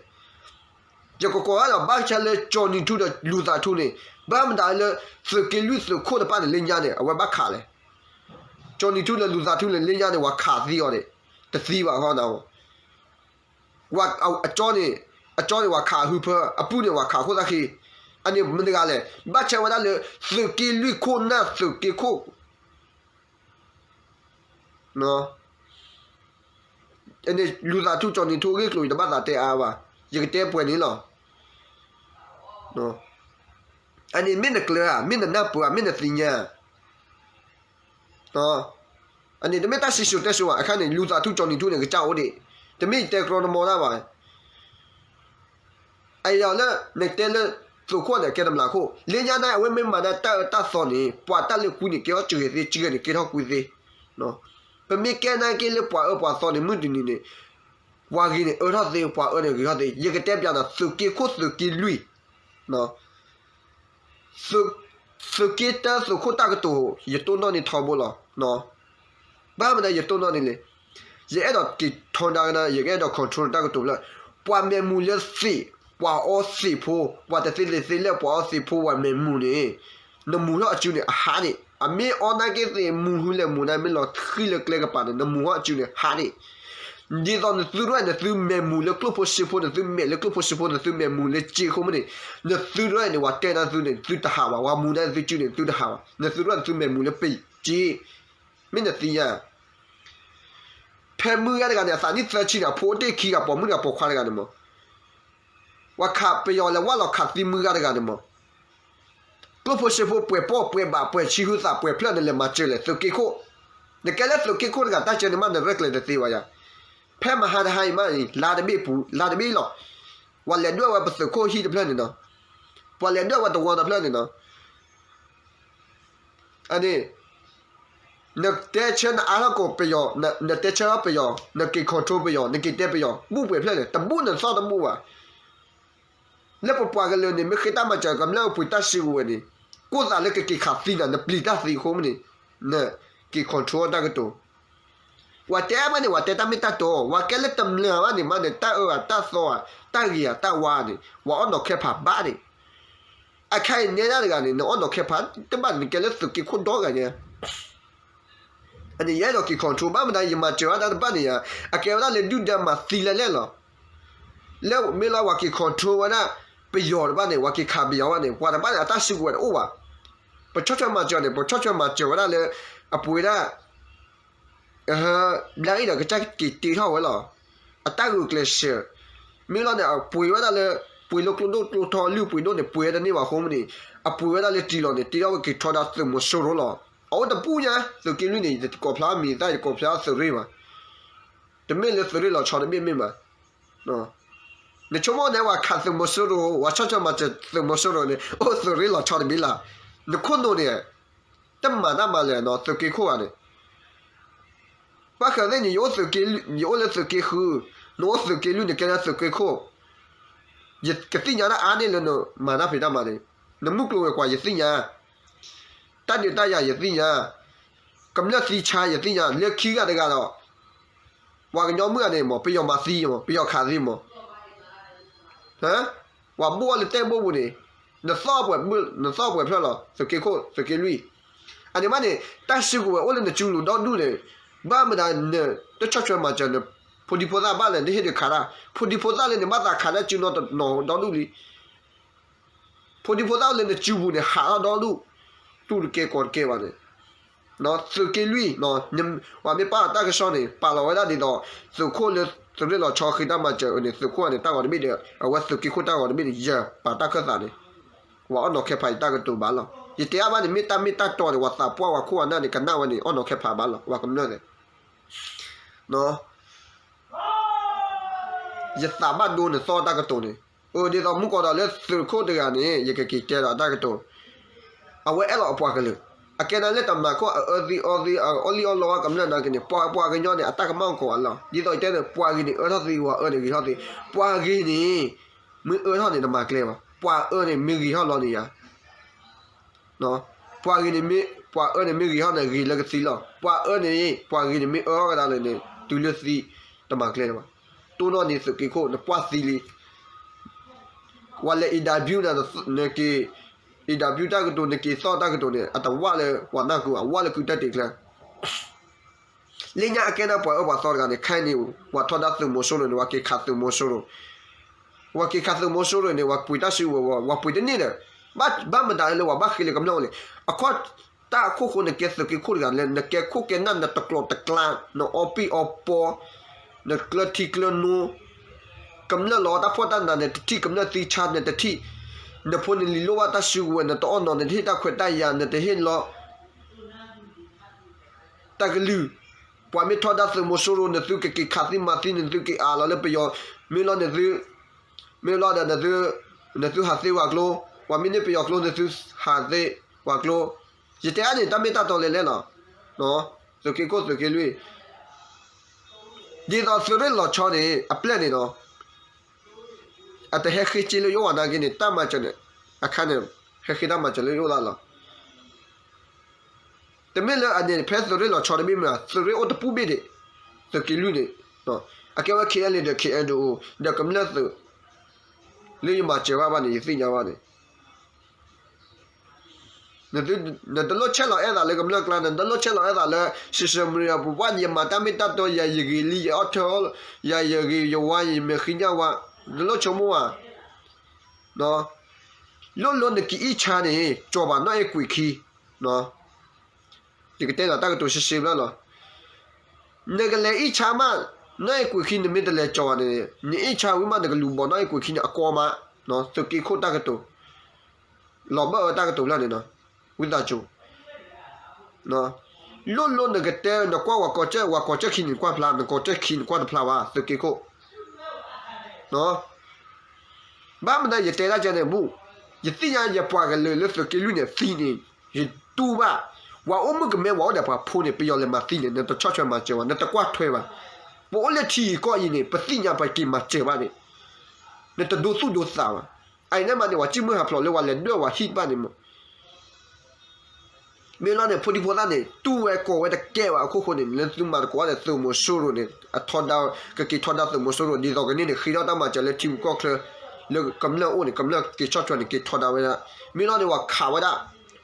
ယကကိးဂၤဒီး ဘၣ်ဆၣ်လၢကၠီၤနံၤထူဒီးလူၤသးထူန့ၣ် ဘၣ်မတၤလၢ သုးက့လွံၢ်သုးခိၣ်တဖၣ်န့ၣ်လၢညါန့ၣ် အဝဲဘၣ်ခးလဲၣ်. ကၠီၤနံၤထူဒီးလူၤသးထူန့ၣ်လၢညါန့ၣ် ပှၤခးသံအီၤန့ၣ် တသံဘၣ်ဃီနၤ, အကၠီန့ၣ်, အကၠီန့ၣ် ပှၤခးအဟုဖၢ, အပုၢ်န့ၣ် ပှၤခးခိၣ်သၣ်ဃ့, အန့ၣ်မတၤတဂၤလဲၣ်, ဘၣ်ဆၣ်ဝဲဒၣ်လၢ သုးက့လွံၢ်ခိၣ်နၢ်သုးက့ခိၣ် လူၤသးထူကၠီၤနံၤထူအဂ့ၢ်အကျိၤ ယတဘၣ်သးတဲအါဘၣ်, ယကတဲပှဲၤန့ၣ်လီၤ. အန့ၣ်မ့ၢ်နကျၢၤဧါ, မ့ၢ်နနၢ်ပၢၢ်ဧါ, မ့ၢ်နသ့ၣ်ညါဧါ. အန့ၣ်တမ့ၢ်တၢ်စံၣ်စိၤတဲစိၤဘၣ်, အခါန့ၣ် လူၤသးထူကၠီၤနံၤထူန့ၣ် ကစၢ်အိၣ်ဒံး, တမ့ၢ်ယတဲကြီနမီၤတၢ်ဘၣ်. အအံၤလၢ နတဲလၢ သုးခိၣ်န့ၣ် ကဲတမျးခိၣ်, လၢညါန့ၣ် အဝဲမ့ၢ်မၤဒၣ်တၢ်အၢတၢ်သီန့ၣ် ပှၤတၢ်လၢကွံန့ၣ် ကဲထီၣ်စှၤသ့, စှၤန့ၣ် ကဲထီၣ်ကွံသ့. ပမ့ၢ်ကဲနာ်က့လၢပှၤအၢပှၤသီန့ၣ် မုၢ်တနံၤန့ၣ် ပှၤဂ့ၤန့ၣ်အၢထီၣ်သ့, ပှၤအၢန့ၣ်ဂ့ၤထီၣ်သ့, ယကတဲပျးနၤ သုးက့ခိၣ်သုးက့လွံၢ် သုးက့တၢသုးခိၣ်တၢ်ကတိၤ ယတိၢ်နီၣ်န့ၢ်ထီဘိလီၤ. ဘၣ်မနုၤယတိၢ်နီၣ်န့ၢ်လဲၣ်, ယအဲၣ်ဒိးက့ၤထီဒါကဒါ, ယကအဲၣ်ဒိး control တၢ်ကတိၤလၢ ပှၤမဲာ်မူလၢသ့ၣ်, ပှၤအီသ့ၣ်ဖိ, ပှၤတသ့လံာ်သ့လဲၢ်, ပှၤအီသ့ၣ်ဖိ ပှၤမဲာ်မူန့ၣ်, နမူထီၣ်အစုန့ၣ် အဟးန့ၣ်, အမ့ၢ်အီနာ်က့သ့ၣ်မူဟုလဲၣ်မူန့ၣ် မ့ၢ်လီၤဃံလၢကျဲကပၤန့ၣ် နမူထီၣ်အစုန့ၣ် ဟးန့ၣ် ဒ်သိးနသုရဲၣ် နသုမဲာ်မူလၢကျိၣ်ဖိစ့ဖိ, နသုမဲာ်လၢကျိၣ်ဖိစ့ဖိ, နသုမဲာ်မူလၢစ့အဃိမ့ၢ်န့ၣ်, နသုရဲၣ်န့ၣ် ပှၤတဲနသုန့ၣ် သုတဟးဘၣ်, ပှၤမူနသုစုန့ၣ် သုတဟးဘၣ်, နသုရဲၣ်နသုမဲာ်မူလၢပစ့, မ့ၢ်နသ့ၣ်ညါ, ဖဲမုၢ်ဂၤတဂၤန့ၣ် အသးနံၣ်သၢဆံန့ၣ် အဖိအိၣ်တ့ၢ်ခံဂၤ ပိာ်မုၣ်တဂၤပိာ်ခွါတဂၤန့ၣ်မး ပှၤခးပယီၤလဲၤဝၢ်လီၤခးသံမုၢ်ဂၤတဂၤန့ၣ်မး, ကျိၣ်ဖိစ့ဖိပှဲၤပိာ်ပှဲၤဘးပှဲၤဆံဟုသးပှဲၤဖျၢၣ်န့ၣ် လဲၤမၤစၢၤလဲၣ် သုးက့ခိၣ်, နကဲလၢသုးက့ခိၣ်တဂၤတၢ်ကဲန့ၣ်မး နရဲၣ်ကျဲၤတသ့ဘၣ်ယၤ, ဖဲမဟါတဟါအံၤမးအံၤ လါတဘ့ၣ်ပူၤ လါတဘ့ၣ်လီၤ, ပှၤလဲၤဒွဲၣ်ဝဲပသုးခိၣ်ဟံၣ်တဖျၢၣ်န့ၣ်နီၤ, ပှၤလဲၤဒွဲၣ်ဝဲတဝီတဖျၢၣ်န့ၣ်နီၤ အန့ၣ် နတဲဆၢနအါထီၣ်ကိးပယီၤ, နတဲဆၢထီၣ်ပယီၤ, နက့ၤ control ပယီၤ, နက့ၤတဲပယီၤ ဘူၣ်ပှဲၤဖျၢၣ်န့ၣ် တဘူၣ်နသီၣ်တဘူၣ်ဘၣ်. လၢပပှၤကလုာ်န့ၣ် မ့ၢ်ဃ့တၢ်မၤစၢၤကမျၢၢ်အပှ့ၤတၢ်စုကဝဲၤန့ၣ် ကိၢ်သးလၢကက့ၤခးသံနၤ နပျံၤတၢ်သံအဃိမ့ၢ်န့ၣ် နက့ၤ control တၢ်ကတိၤ ပှၤတဲဘၣ်န့ၣ် ပှၤတဲတၢ်မ့ၢ်တၢ်တီ, ပှၤကဲလၢတမျၢ်ဘၣ်န့ၣ်မးန့ၣ် တၢ်အၢဘၣ်တၢ်သီဧါ တၢ်ဂ့ၤဧါတၢ်ဝါန့ၣ် ပှၤအီၣ်နီၤခဲဖးဘၣ်န့ၣ်, အခါအံၤနဲဒၣ်တဂၤန့ၣ် နအီၣ်နီၤခဲဖး တဘၣ်န့ၣ် နကဲလၢသုးက့ခိၣ်ဒီဂၤညါ, အန့ၣ်ယအဲၣ်ဒိးက့ၤ control ဘၣ်မတၤ ယမၤစၢၤဝဲဒၣ်တဘၣ်န့ၣ်ယါ, အကဲဝဲဒၣ်လၢဒုၣ်ဒါမၤသံလဲၣ်လဲၣ်လီၤ. လၢမ့ၢ်လၢပှၤက့ၤ control ဝဲဒၣ်ပယီၤတဘၣ်န့ၣ် ပှၤက့ၤခးပယီၤဘၣ်န့ၣ် ပှၤတဘၣ်န့ၣ် အတၢ်စုကဝဲၤတအိၣ်ဘၣ်. ပဆီၣ်ထွဲမၤစၢၤန့ၣ် ပဆီၣ်ထွဲမၤစၢၤဝဲဒၣ်လၢ အပှ့ၤဒၣ် ဘျါအံၤဒီးကစၢ်က့ၤတ့ထီၣ်ဝဲလီၤ. အတၢ်ဂုာ်ကျဲးစၢး မ့ၢ်လီၤန့ၣ် အပှ့ၤဝဲဒၣ်လၢ ပှ့ၤလၢကျိဒိၣ်ကျိထီ လုၢ်ပှ့ၤဒိၣ်န့ၣ် ပှ့ၤဝဲတန့ၢ်ဘၣ်အဃိမ့ၢ်န့ၣ် အပှ့ၤဝဲဒၣ်လၢတံၢ်လီၤန့ၣ် တ့ထီၣ်ဝဲက့ၤထီဒါသုးမီၤစိရိၤလီၤ. အအိၣ်တပူၤညါ သုးက့လွံၢ်န့ၣ် ယတကိးဖျါမံၤသၣ် ယကိးဖျါသုးရ့ၣ်ဘၣ်. တမ့ၢ်လၢသုးရ့ၣ်လီၤဆီတဘ့ၣ်မ့ၢ်ဘၣ်. နဆိကမိၣ်န့ၣ် ပှၤခးသုးမီၤစိရိၤ ပှၤဆီၣ်ထွဲမၤစၢၤသုးမီၤစိရိၤန့ၣ် အိၣ်သုးရ့ၣ်လီၤဆီတဘ့ၣ်လၢ်. နခိၣ်နူာ်န့ၣ် တမၤတၢ်မၤလဲၣ်နီၤ သုးက့ခိၣ်ဂၤန့ၣ် ဘၣ်ဃးသ့ၣ်န့ၣ် ယအိၣ်သုးက့လွံၢ် ယအိၣ်လၢသုးက့ဃု, နအိၣ်သုးက့လွံၢ် နကဲလၢသုးက့ခိၣ်, ယကသ့ၣ်ညါတၢ်အါန့ၢ်လၢနမၤတၢ်ဖံးတၢ်မၤန့ၣ်, နမုၢ်ကျိၤဝဲၤကွာ်ယသ့ၣ်ညါ, တၢ်ဒုးတၢ်ယၤယသ့ၣ်ညါ, ကမျၢၢ်သံဆါယသ့ၣ်ညါ, လၢခံဂၤတဂၤဒီး ပှၤကညီမုၣ်ဂၤန့ၣ်မး ပယီၤမၤသံမး ပယီၤခးသံမး ပှၤဘိၣ်အီၤလၢတဲဘိပူၤန့ၣ်, နသီၣ်ပှဲၤဖျၢၣ်လီၤ သုးက့ခိၣ် သုးက့လွံၢ်. အန့ၣ်မးန့ၣ် တၢ်စုကဝဲၤအိၣ်လၢနစုလိၤဒီဒူၣ်န့ၣ်, ဘၣ်မတၤနတဆီၣ်ထွဲမၤစၢၤန ဖိဒံဖိသၣ်ဘၣ်လဲၣ် နဟ့ၣ်ဒုးခးတၢ်, ဖိဒံဖိသၣ်လၢနဘၣ်သးခးတၢ်စုနီတနီၤဒီဒူၣ်လံ. ဖိဒံဖိသၣ်လၢနစုပူၤန့ၣ် ဟးထီၣ်ဒီဒူၣ်, တူၢ်တကဲကီးတကဲဘၣ်န့ၣ် သုးက့လွံၢ်, ပှၤမ့ၢ်ပာ်အီၤတၢ်ကစီၣ်န့ၣ် ပာ်လီၤဝဲဒၣ်ဒ်သိး သုးခိၣ်လၢသုးရ့ၣ်လီၤဆီဃ့တၢ်မၤစၢၤအန့ၣ် သုးခိၣ်န့ၣ် တၢ်ဂီၤတဘ့ၣ်ဒီး အဝဲသုးက့ခိၣ်တၢ်ဂီၤတဘ့ၣ်န့ၣ် ယပာ်တၢ်ခၢၣ်သးန့ၣ်, ပှၤအီၣ်နီၤခဲဖးယတၢ်ကတိၤဘၣ်လီၤ. ယတဲအါဘၣ်န့ၣ် မ့ၢ်တၢ်မ့ၢ်တၢ်တီန့ၣ် ပှၤသးပှၢ်ပှၤခိၣ်ပှၤနၢ်န့ၣ် ကနၣ်ဝဲန့ၣ် အီၣ်နီၤခဲဖးဘၣ်လီၤ ပှၤကမျၢၢ်န့ၣ် ယသးဘၣ်ဒိနသီၣ်တၢ်ကတိၤန့ၣ်, အၢ ဒ်သိးမုၢ်ကီးဒီးလၢသုးခိၣ်တဂၤန့ၣ် ယကက့ၤတဲဒီးတၢ်ကတိၤ, အဝဲအဲၣ်လီၤအပှၤကလုာ်, အကဲနၤလၢတၢ်မၤခိၣ် အအၢသံအီသံ အအီၣ်လံအီလီဝဲကမျၢၢ်နာ်က့န့ၣ် ပှၤပှၤကညီန့ၣ် အတၢ်ကမၣ်ကီးဝဲလီၤ. ဒ်သိးယတဲန့ၣ် ပှၤဂ့ၤန့ၣ်အၢထီၣ်သံ ပှၤအၢန့ၣ်ဂ့ၤထီၣ်သံ, ပှၤဂ့ၤန့ၣ် မ့ၢ်အၢထီၣ်န့ၣ် နမၤကျဲဘၣ်, ပှၤအၢန့ၣ် မ့ၢ်ဂ့ၤထီၣ်လီၤန့ၣ်ယၤ ပှၤဂ့ၤန့ၣ်မ့ၢ်, ပှၤအၢန့ၣ်မ့ၢ်ဂ့ၤထီၣ်န့ၣ် ဂ့ၤလၢကသံလီၤ. ပှၤအၢန့ၣ်, ပှၤဂ့ၤန့ၣ်မ့ၢ်အၢထီၣ်ကဒါလၢန့ၣ် တုၤလၢသံ တမၤကျဲလၢၤဘၣ်. တိၢ်နီၣ်န့ၣ်သုးက့ခိၣ် နပှၢ်သံလံ. ပှၤလဲၤ interview နၤ နက့ၤ interview တၢ်ကတိၤ နက့ၤသီၣ်တၢ်ကတိၤန့ၣ် အတဝၢ်လၢပှၤနၢ်ဟူ အဝၢ်လၢကုတၢ်တ့ၢ်ကျဲ လၢညါအကဲနၤပှၤအၢပှၤသီတဂၤန့ၣ် ခဲအံၤန့ၣ် ပှၤထီဒါသုးမီၤစိရိၤန့ၣ် ပှၤက့ၤခးသုးမီၤစိရိၤ, ပှၤက့ၤခးသုးမီၤစိရိၤန့ၣ် ပှၤပှ့ၤတၢ်စုကဝဲၤဝဲ ပှၤပှ့ၤတန့ၢ်ဒီး ဘၣ်မတၤလၢပှၤဘၣ်ဃ့လၢကမျၢၢ်အိၣ်လဲၣ်. အခီ တၢ်အခိၣ်ဃိ နကဲသုးက့ခိၣ်တဂၤလၢ နကဲခိၣ်ကဲနၢ် နတကျိၤတကျါ နအီပံၣ်အီပီ နကျၢထံကျၢနိ ကမျၢၢ်လီၤတၢ်ဖှီၣ်တၢ်နး နတထံၣ် ကမျၢၢ်သံဆါ နတထံၣ် နဖိနလံၤလိၣ်ဘၣ်တၢ်စုကဝဲၤ နတအီၣ်နီၤ နတဟ့ၣ်တၢ်ခွဲးတၢ်ယာ် နတဟ့ၣ်လီၤ တၢ်ကလုၢ်, ပှၤမ့ၢ်ထီဒါသုးမီၤစိရိၤ နသုကက့ၤခးသံမၤသံ နသုက့ၤအးလီၤလၢပယီၤ, မ့ၢ်လီၤနသု, မ့ၢ်လီၤဒီး နသုဟးသ့ပှၤကျိ, ပှၤမ့ၢ်န့ၢ်ပယီၤကျိ နသုဟးသ့ပှၤကျိ, ယတဲအါန့ၣ် တၢ်မ့ၢ်တၢ်တီလဲၤလဲၣ်လီၤ. သုးက့ခိၣ်သုးက့လွံၢ်, ဒ်သိးသုးရ့ၣ်လီၤဆီန့ၣ် အပျဲၢ်န့ၣ်ဒီး အတဟဲဃ့စ့လၢယအိၣ်ဘၣ်နာ်က့န့ၣ် တၢ်မၤစၢၤန့ၣ် အခါန့ၣ် ဟဲဃ့တၢ်မၤစၢၤလၢယအိၣ်သးလီၤ. တမ့ၢ်လၢအန့ၣ် ဖဲသုးရ့ၣ်လီၤဆီတဘ့ၣ်မ့ၢ် သုးရ့ၣ်အိၣ်တပူၤဘ့ၣ်ဒံး, သုးက့လွံၢ်န့ၣ် အကဲဝဲ ခ့အဲလ်အ့ဒီး ခ့အဲလ်အူ ဒီးကမျၢၢ်သုး လၢယမၤစၢၤဘၣ်ဘၣ်န့ၣ် ယသ့ၣ်ညါဘၣ်န့ၣ် နတလိၣ်ဆဲးလီၤအဲၣ်သးလၢကမျၢၢ်ကျါ, နတလိၣ်ဆဲးလီၤအဲၣ်သးလၢ social media ပူၤ ပှၤယမၤတၢ်မ့ၢ်တၢ်တီ ယၤယဂ့ၤလံ ယအီၣ်ထၢအီၣ်, ယၤယဂ့ၤယဝါ ယမဲာ်ဃံညၣ်ဝါ, နတလိၣ်ဆိကမိၣ်ဘၣ်. လိၣ်လၢနကအံၣ်ဆါန့ၣ် ကၠီၤဘၣ်နီၢ်အဲၣ်ကွံာ်ခံ ယကတဲလီၤတၢ်ကတိၤရှဲရှဲဘျီလီၤ. နကလဲၤအံၣ်ဆါမး နီၢ်အဲၣ်ကွံာ်ခံ နမ့ၢ်တလဲၤကၠီၤဘၣ်န့ၣ် နအံၣ်ဆါဝံၤမး နကလူၤဘီၣ်နီၢ်အဲၣ်ကွံာ်ခံန့ၣ် အကီမး, သုးက့ခိၣ်တၢ်ကတိၤ လီၤဘၣ်ဝဲတၢ်ကတိၤလၢန့ၣ်နီၤ, ဝံသးစူၤ လိၣ်လိၣ်နကတဲ နကွၢ်ဝဲကီၢ်စဲၣ် ဝဲကီၢ်စဲၣ်ခံန့ၣ် နကွၢ်တဖျါ နကီၢ်စဲၣ်ခံ နကွၢ်တဖျါဘၣ် သုးက့ခိၣ် ဘၣ်မနုၤယတဲဒၣ်ကဲန့ၣ်မူ, ယသ့ၣ်ညါယပှၤကလုာ်လၢသုးက့လွံၢ်န့ၣ် သံန့ၣ် ယတူၢ်ဘၣ်, ပှၤအိၣ်မုၣ်ကမဲ ပှၤအိၣ်ဒီးပှၤဖိန့ၣ် ပယီၤလဲၤမၤသံန့ၣ် နတဆီၣ်ထွဲမၤစၢၤဘၣ် နတကွၢ်ထွဲဘၣ်, ပအိၣ်လၢထံဂုၤကီၢ်ဂၤအံၤန့ၣ် ပသ့ၣ်ညါပှၤက့ၤမၤစၢၤဘၣ်န့ၣ်, နတဒိသူၣ်ဒိသးဘၣ်, အအံၤန့ၣ်မးန့ၣ် ပှၤစံၣ်မုၢ်ဟးဖျိးလၢပှၤလဲၤဒွဲၣ်ပှၤဟံၣ်တဖၣ်န့ၣ်မး မ့ၢ်လီၤန့ၣ် ဖိဒံဖိသၣ်န့ၣ် တူၢ်ဝဲကိးဝဲတကဲဘၣ်အခိၣ်ဃိန့ၣ် လၢသုမၤသကိးဒီးသုးမီၤစိရိၤန့ၣ် အထီဒါ ကက့ၤထီဒါသုးမီၤစိရိၤ ဒ်သိးကန့ၢ်န့ၣ် ဃ့ထီၣ်တၢ်မၤစၢၤလၢထံဂုၤကီၢ်ချၢ လၢကမျၢၢ်အိၣ်န့ၣ် ကမျၢၢ်က့ၤဆီၣ်ထွဲန့ၣ် က့ၤထီဒါဝဲဒၣ်, မ့ၢ်လီၤန့ၣ် ပှၤခးဝဲဒၣ်,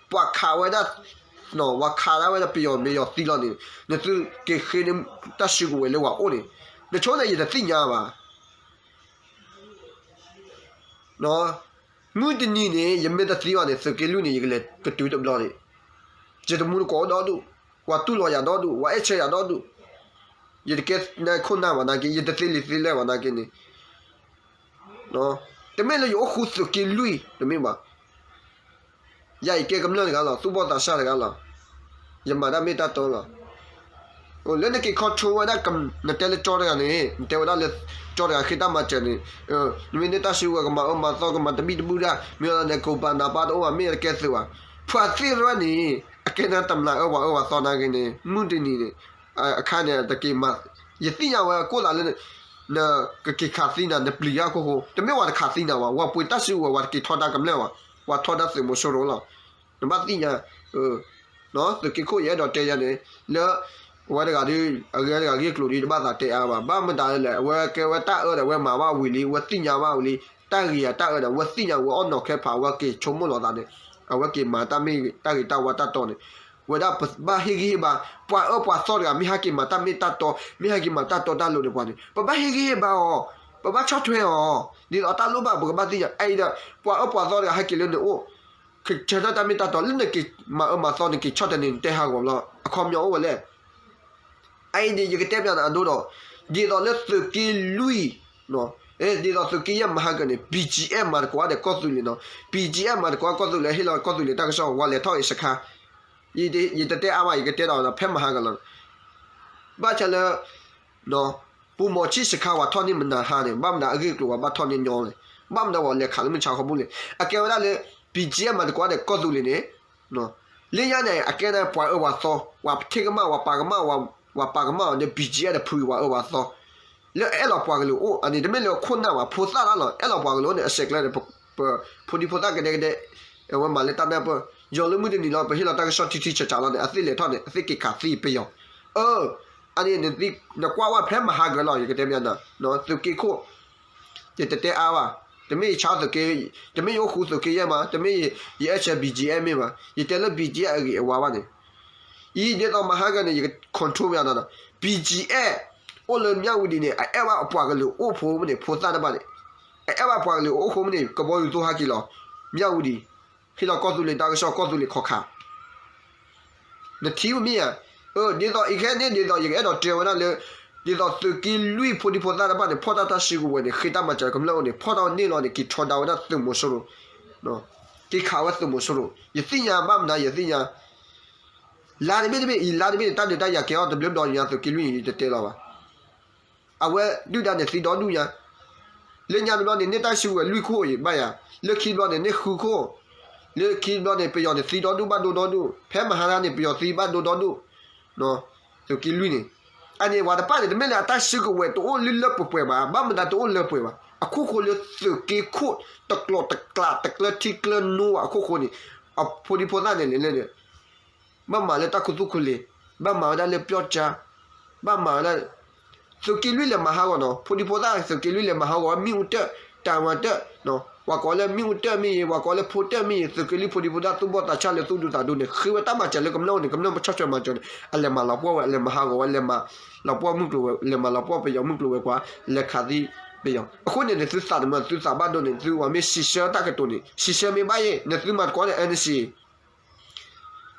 ပှၤခးဝဲဒၣ်, ပှၤခးဒၣ်ဝဲဒၣ်ပယီၤမ့ၢ်ယီၤသံလီၤန့ၣ် နသုက့ၤဃ့န့ၢ်တၢ်စုကဝဲၤလၢပှၤအိၣ်န့ၣ် နဆိန့ၣ် ယတသ့ၣ်ညါဘၣ် မုၢ်တနံၤန့ၣ် ယမ့ၢ်တသံဘၣ်န့ၣ် သုးက့လွံၢ်န့ၣ် ယကလဲၤကတုၤတဘျီန့ၣ်, ယတမူတကိးဒီဒူၣ်, ပှၤတူၢ်လိာ်ယၤဒီဒူၣ်, ပှၤအဲၣ်ဆၢယၤဒီဒူၣ်, ယတကဲနၢ်ခိၣ်နၢ်ဘၣ်နာ်က့ ယတသ့လံာ်သ့လဲၢ်ဘၣ်နာ်က့န့ၣ်, တမ့ၢ်လၢယအိၣ်ဃူသုးက့လွံၢ် တမ့ၢ်ဘၣ်. ယၤယကဲကမျၢၢ်တဂၤလီၤ, သူၣ်ဘီၣ်သးစၢ်တဂၤလီၤ. ယမၤတၢ်မ့ၢ်တၢ်တီလီၤ. လၢနက့ၤ control ဝဲဒၣ် နတဲလၢကၠီတဂၤန့ၣ်, နတဲဝဲဒၣ်လၢ ကၠီတဂၤဃ့တၢ်မၤစၢၤန့ၣ်, နမ့ၢ်န့ၢ်တၢ်စုကဝဲၤ ကမၤအၢမၤသီ ကမၤတဘံၣ်တဘုၣ်ဒၣ်, မ့ၢ်လီၤန့ၣ် ကိးပၤနးပၢ်တအိၣ်ဘၣ်, မ့ၢ်တကဲသုးဘၣ်. ပှၤသ့ၣ်တဖၣ်န့ၣ် အကဲနၤတမျးအၢပှၤအၢပှၤသီနာ်က့န့ၣ် မုၢ်တနံၤန့ၣ် အခါန့ၣ် တက့ၤမၤ, ယသ့ၣ်ညါဝဲကိၣ်သးလၢ နကက့ၤခးသံနၤ နပျံၤတၢ်အခိၣ်ဃိ, တမ့ၢ်ပှၤတခးသံနၤဘၣ်, ပှၤပှ့ၤတၢ်စုကဝဲၤ ပှၤတက့ၤထီဒါကမျၢၢ်ဘၣ်, ပှၤထီဒါသုးမီၤစိရိၤလီၤ. နဘၣ်သ့ၣ်ညါ, သုးက့ခိၣ် ယအဲၣ်ဒိးတဲယၤန့ၣ်, လၢ အဝဲတဂၤဒီး အဂ့ၢ်တဂၤဂ့ၢ်ကျိၤဒီး တဘၣ်သးတဲအါဘၣ်, ဘၣ်မတၤလဲၣ်, အဝဲကဲဝဲတၢ်အၢဒီး အဝဲမၤဘၣ်ဝံၤလံ, အဝဲသ့ၣ်ညါဘၣ်ဝံၤလံ, တၢ်ဂ့ၤယၤတၢ်အၢဒီး အဝဲသ့ၣ်ညါဝဲအီၣ်နီၤခဲဖး အဝဲက့ၤဆိကမိၣ်လီၤသးန့ၣ်, အဝဲက့ၤမၤတၢ်မ့ၢ်တၢ်ဂ့ၤတၢ်ဝါတၢ်တီန့ၣ်, ဝဲဒၣ်ပဘၣ်ဟ့ၣ်ဂံၢ်ဟ့ၣ်ဘါ, ပှၤအၢပှၤသီတဂၤ မ့ၢ်ဟဲက့ၤမၤတၢ်မ့ၢ်တၢ်တီ, မ့ၢ်ဟဲက့ၤမၤတၢ်တီတၢ်လိၤန့ၣ်ပှၤန့ၣ် ပဘၣ်ဟ့ၣ်ဂံၢ်ဟ့ၣ်ဘါအီၤ, ပဘၣ်ဆီၣ်ထွဲအီၤ, ဒ်သိးတၢ်လိၣ်ဘၣ် ပကဘၣ်သ့ၣ်ညါ, အဲၣ်ဒိး ပှၤအၢပှၤသီတဂၤဟဲက့ၤလၢနအိၣ် ကဆၢထၢၣ်တၢ်မ့ၢ်တၢ်တီ လၢနက့ၤမၤအၢမၤသီ နက့ၤဆီၣ်ထွဲန့ၣ် နတဲဟးဂီၤလီၤ, အခီပညီအိၣ်ဝဲလဲၣ်. အအံၤန့ၣ် ယကတဲပျးနၤအဒိဒီး, ဒ်သိးလၢသုးက့လွံၢ်, ဒ်သိးသုးက့ယဲၢ်မၤဟးဂီၤန့ၣ် BGF မၤသကိးဒီးကီၢ်သူလ့ၤနီၤ, BGF မၤသကိးကီၢ်သူလ့ၤ ဟ့ၣ်လီၤကီၢ်သူလ့ၤတၢ်ကစီၣ် ဝဲလဲၤထီၣ်အံၤစခါ, ယတတဲအါဘၣ် ယကတဲဒီးဖဲမၤဟးဂီၤလီၤ. ဘၣ်ဆၣ်လၢ ပူၤမီၤဆံၣ်စခါ ပှၤထီၣ်န့ၢ်မနၤဟါန့ၣ် ဘၣ်မနုၤအဂ့ၢ်အကျိၤ ပှၤဘၣ်ထီၣ်န့ၢ်ညီလဲၣ်, ဘၣ်မနုၤပှၤလဲၤခးလၢမုၢ်ဆါခီပူၤလဲၣ်. အကဲဝဲဒၣ်လၢ BGF မၤသကိးဒီးကီၢ်သူလ့ၤန့ၣ်, လၢညါန့ၣ် အကဲဒၣ်ပှၤအၢပှၤသီ, ပှၤထံၣ်ကမၣ် ပှၤပာ်ကမၣ်, ပှၤပာ်ကမၣ်အီၤဒီး BGF ဒီးဖုပှၤအၢပှၤသီ လၢအအဲၣ်လီၤပှၤကလုာ်အိၣ်, အန့ၣ်တမ့ၢ်လၢခိၣ်နၢ်ဘၣ်, ဖိသၣ်တၢ်လီၤ, အဲၣ်လီၤပှၤကလုာ်အိၣ်န့ၣ် အစဲးကျၢန့ၣ် ပဖိဒံဖိသၣ်ကဒဲကဒဲ, အဝဲမၤလၢတၢ်နၢ်ပၢၢ်, ယီၤလၢမုၢ်တနံၤလီၤ ပဟ့ၣ်လီၤတၢ်ကစီၣ်ထံထံဆးဆးလီၤန့ၣ် အသ့ၣ်လဲၤထီၣ်န့ၣ် အသ့ၣ်က့ၤခးသံပယီၤ, အန့ၣ် နကွၢ်ဝဲဖဲမၤဟးဂီၤလီၤ ယကတဲပျးနၤ, သုးက့ခိၣ် ယတတဲအါဘၣ်, တမ့ၢ်ယဆါသုးက့, တမ့ၢ်ယအိၣ်ဃူသုးက့ယဲၢ်မး, တမ့ၢ်ယအဲၣ်ဆၢ BGF မ့ၢ်ဘၣ်, ယတဲလၢ BGF အဂ့ၤအဝါဘၣ်န့ၣ်, အံၤဒ်သိးမၤဟးဂီၤန့ၣ် ယက control ပျးနၤဒီး, BGF အိၣ်လၢမၠၣ်ဝတံၤန့ၣ် အအဲၣ်ဘၣ်အပှၤကလုာ်အိၣ်ဖိမ့ၢ်န့ၣ် ဖိသၣ်တဖၣ်န့ၣ်, အအဲၣ်ဘၣ်ပှၤကလုာ်အိၣ်ဖိမ့ၢ်န့ၣ် ကဘီယူၤသိဟဲက့ၤလီၤ, မၠၣ်ဝတံၤ, ဟ့ၣ်လီၤကီၢ်သူလ့ၤတၢ်ကစီၣ် ကီၢ်သူလ့ၤခီခး နထံၣ်မ့ၢ်ဧါ, ဒ်သိးအံၤခဲန့ၣ် ဒ်သိးယကအဲၣ်ဒိးတဲဝဲဒၣ်လၢ, ဒ်သိးသုးက့လွံၢ်ဖိဒံဖိသၣ်တဖၣ်န့ၣ် ဖီၣ်တၢ်တၢ်စုကဝဲၤန့ၣ် ဃ့တၢ်မၤစၢၤကမျၢၢ်အိၣ်န့ၣ် ဖီၣ်တၢ်န့ၢ်လီၤန့ၣ် က့ၤထီဒါဝဲဒၣ်သုးမီၤစိရိၤ, က့ၤခးဝဲသုးမီၤစိရိၤ ယသ့ၣ်ညါဘၣ်မနုၤ ယသ့ၣ်ညါ, လါတဘ့ၣ်တဘ့ၣ်အံၤ လါတဘ့ၣ်န့ၣ် တၢ်ဒုးတၢ်ယၤကဲအီၤတဘျုးဘျီညါ သုးက့လွံၢ်အံၤ ယတတဲလီၤဘၣ် အဝဲဒုၣ်ဒါန့ၣ်သံဒီဒူၣ်ညါ, လၢညါတဘျီန့ၣ် န့ၢ်တၢ်စုကဝဲၤလွံၢ်ခိၣ်အံၤဘၣ်ယၤ, လၢခံတဘျီန့ၣ် န့ၢ်ဃုခိၣ်, လၢခံတဘျီန့ၣ် ပယီၤန့ၣ်သံဒီဒူၣ်ဘၣ်ဒိဒီဒူၣ်, ဖဲမဟါတၢ်န့ၣ် ပယီၤသံဘၣ်ဒိဒီဒူၣ်, သုးက့လွံၢ်န့ၣ်, အန့ၣ်ပှၤတဖၣ်န့ၣ် တမ့ၢ်လၢအတၢ်စုကဝဲၤတအိၣ်လၢလၢပှဲၤပှဲၤဘၣ်, ဘၣ်မတၤတအိၣ်လၢပှဲၤဘၣ်, အခိၣ်ဃိလၢသုးက့ခိၣ် တကျိၤတကျးတကျၢထံကျၢနိဘၣ်အခိၣ်ဃိန့ၣ်, အဖိဒံဖိသၣ်န့ၣ်လဲၤလၢ ဘၣ်မၤလၢတၢ်ခူသူၣ်ခူလ့ၤ, ဘၣ်မၤဝဲဒၣ်လၢပျီကၠါ, ဘၣ်မၤဝဲဒၣ်, သုးက့လွံၢ်လဲၤမၤဟးဂီၤနီၤ, ဖိဒံဖိသၣ်သုးက့လွံၢ်လဲၤမၤဟးဂီၤ မ့ၣ်အူတၢၣ်, တၢ်မၤတၢၣ်, ပှၤကိးလၢမ့ၣ်အူတၢၣ်မ့ၢ်ဂ့ၤ, ပှၤကိးလၢဖိတၢၣ်မ့ၢ်ဂ့ၤ, သုးက့လွံၢ်ဖိဒံဖိသၣ်သူၣ်ဘီၣ်သးစၢ်လၢသူၣ်ဒူသးဒူန့ၣ် ဃ့ဝဲတၢ်မၤစၢၤလၢကမျၢၢ်အိၣ်န့ၣ် ကမျၢၢ်ဆီၣ်ထွဲမၤစၢၤန့ၣ် အလဲၤမၤလီၤပှီၢ်ဝဲ အလဲၤမၤဟးဂီၤဝဲ လဲၤမၤလီၤပှီၢ်မုၢ်ကျိၤဝဲၤ, လဲၤမၤလီၤပှီၢ်ပယီၤမုၢ်ကျိၤဝဲၤကွာ်, လဲၤခးသံပယီၤ, အဃိန့ၣ် နသုသးတမုာ် သုသးဘၣ်ဒိန့ၣ် သုဝဲမ့ၢ်စံးဆၢတၢ်ကတိၤန့ၣ် စံးဆၢမ့ၢ်ဘၣ်ယဲ နသုမၤသကိးန့ၣ် NCA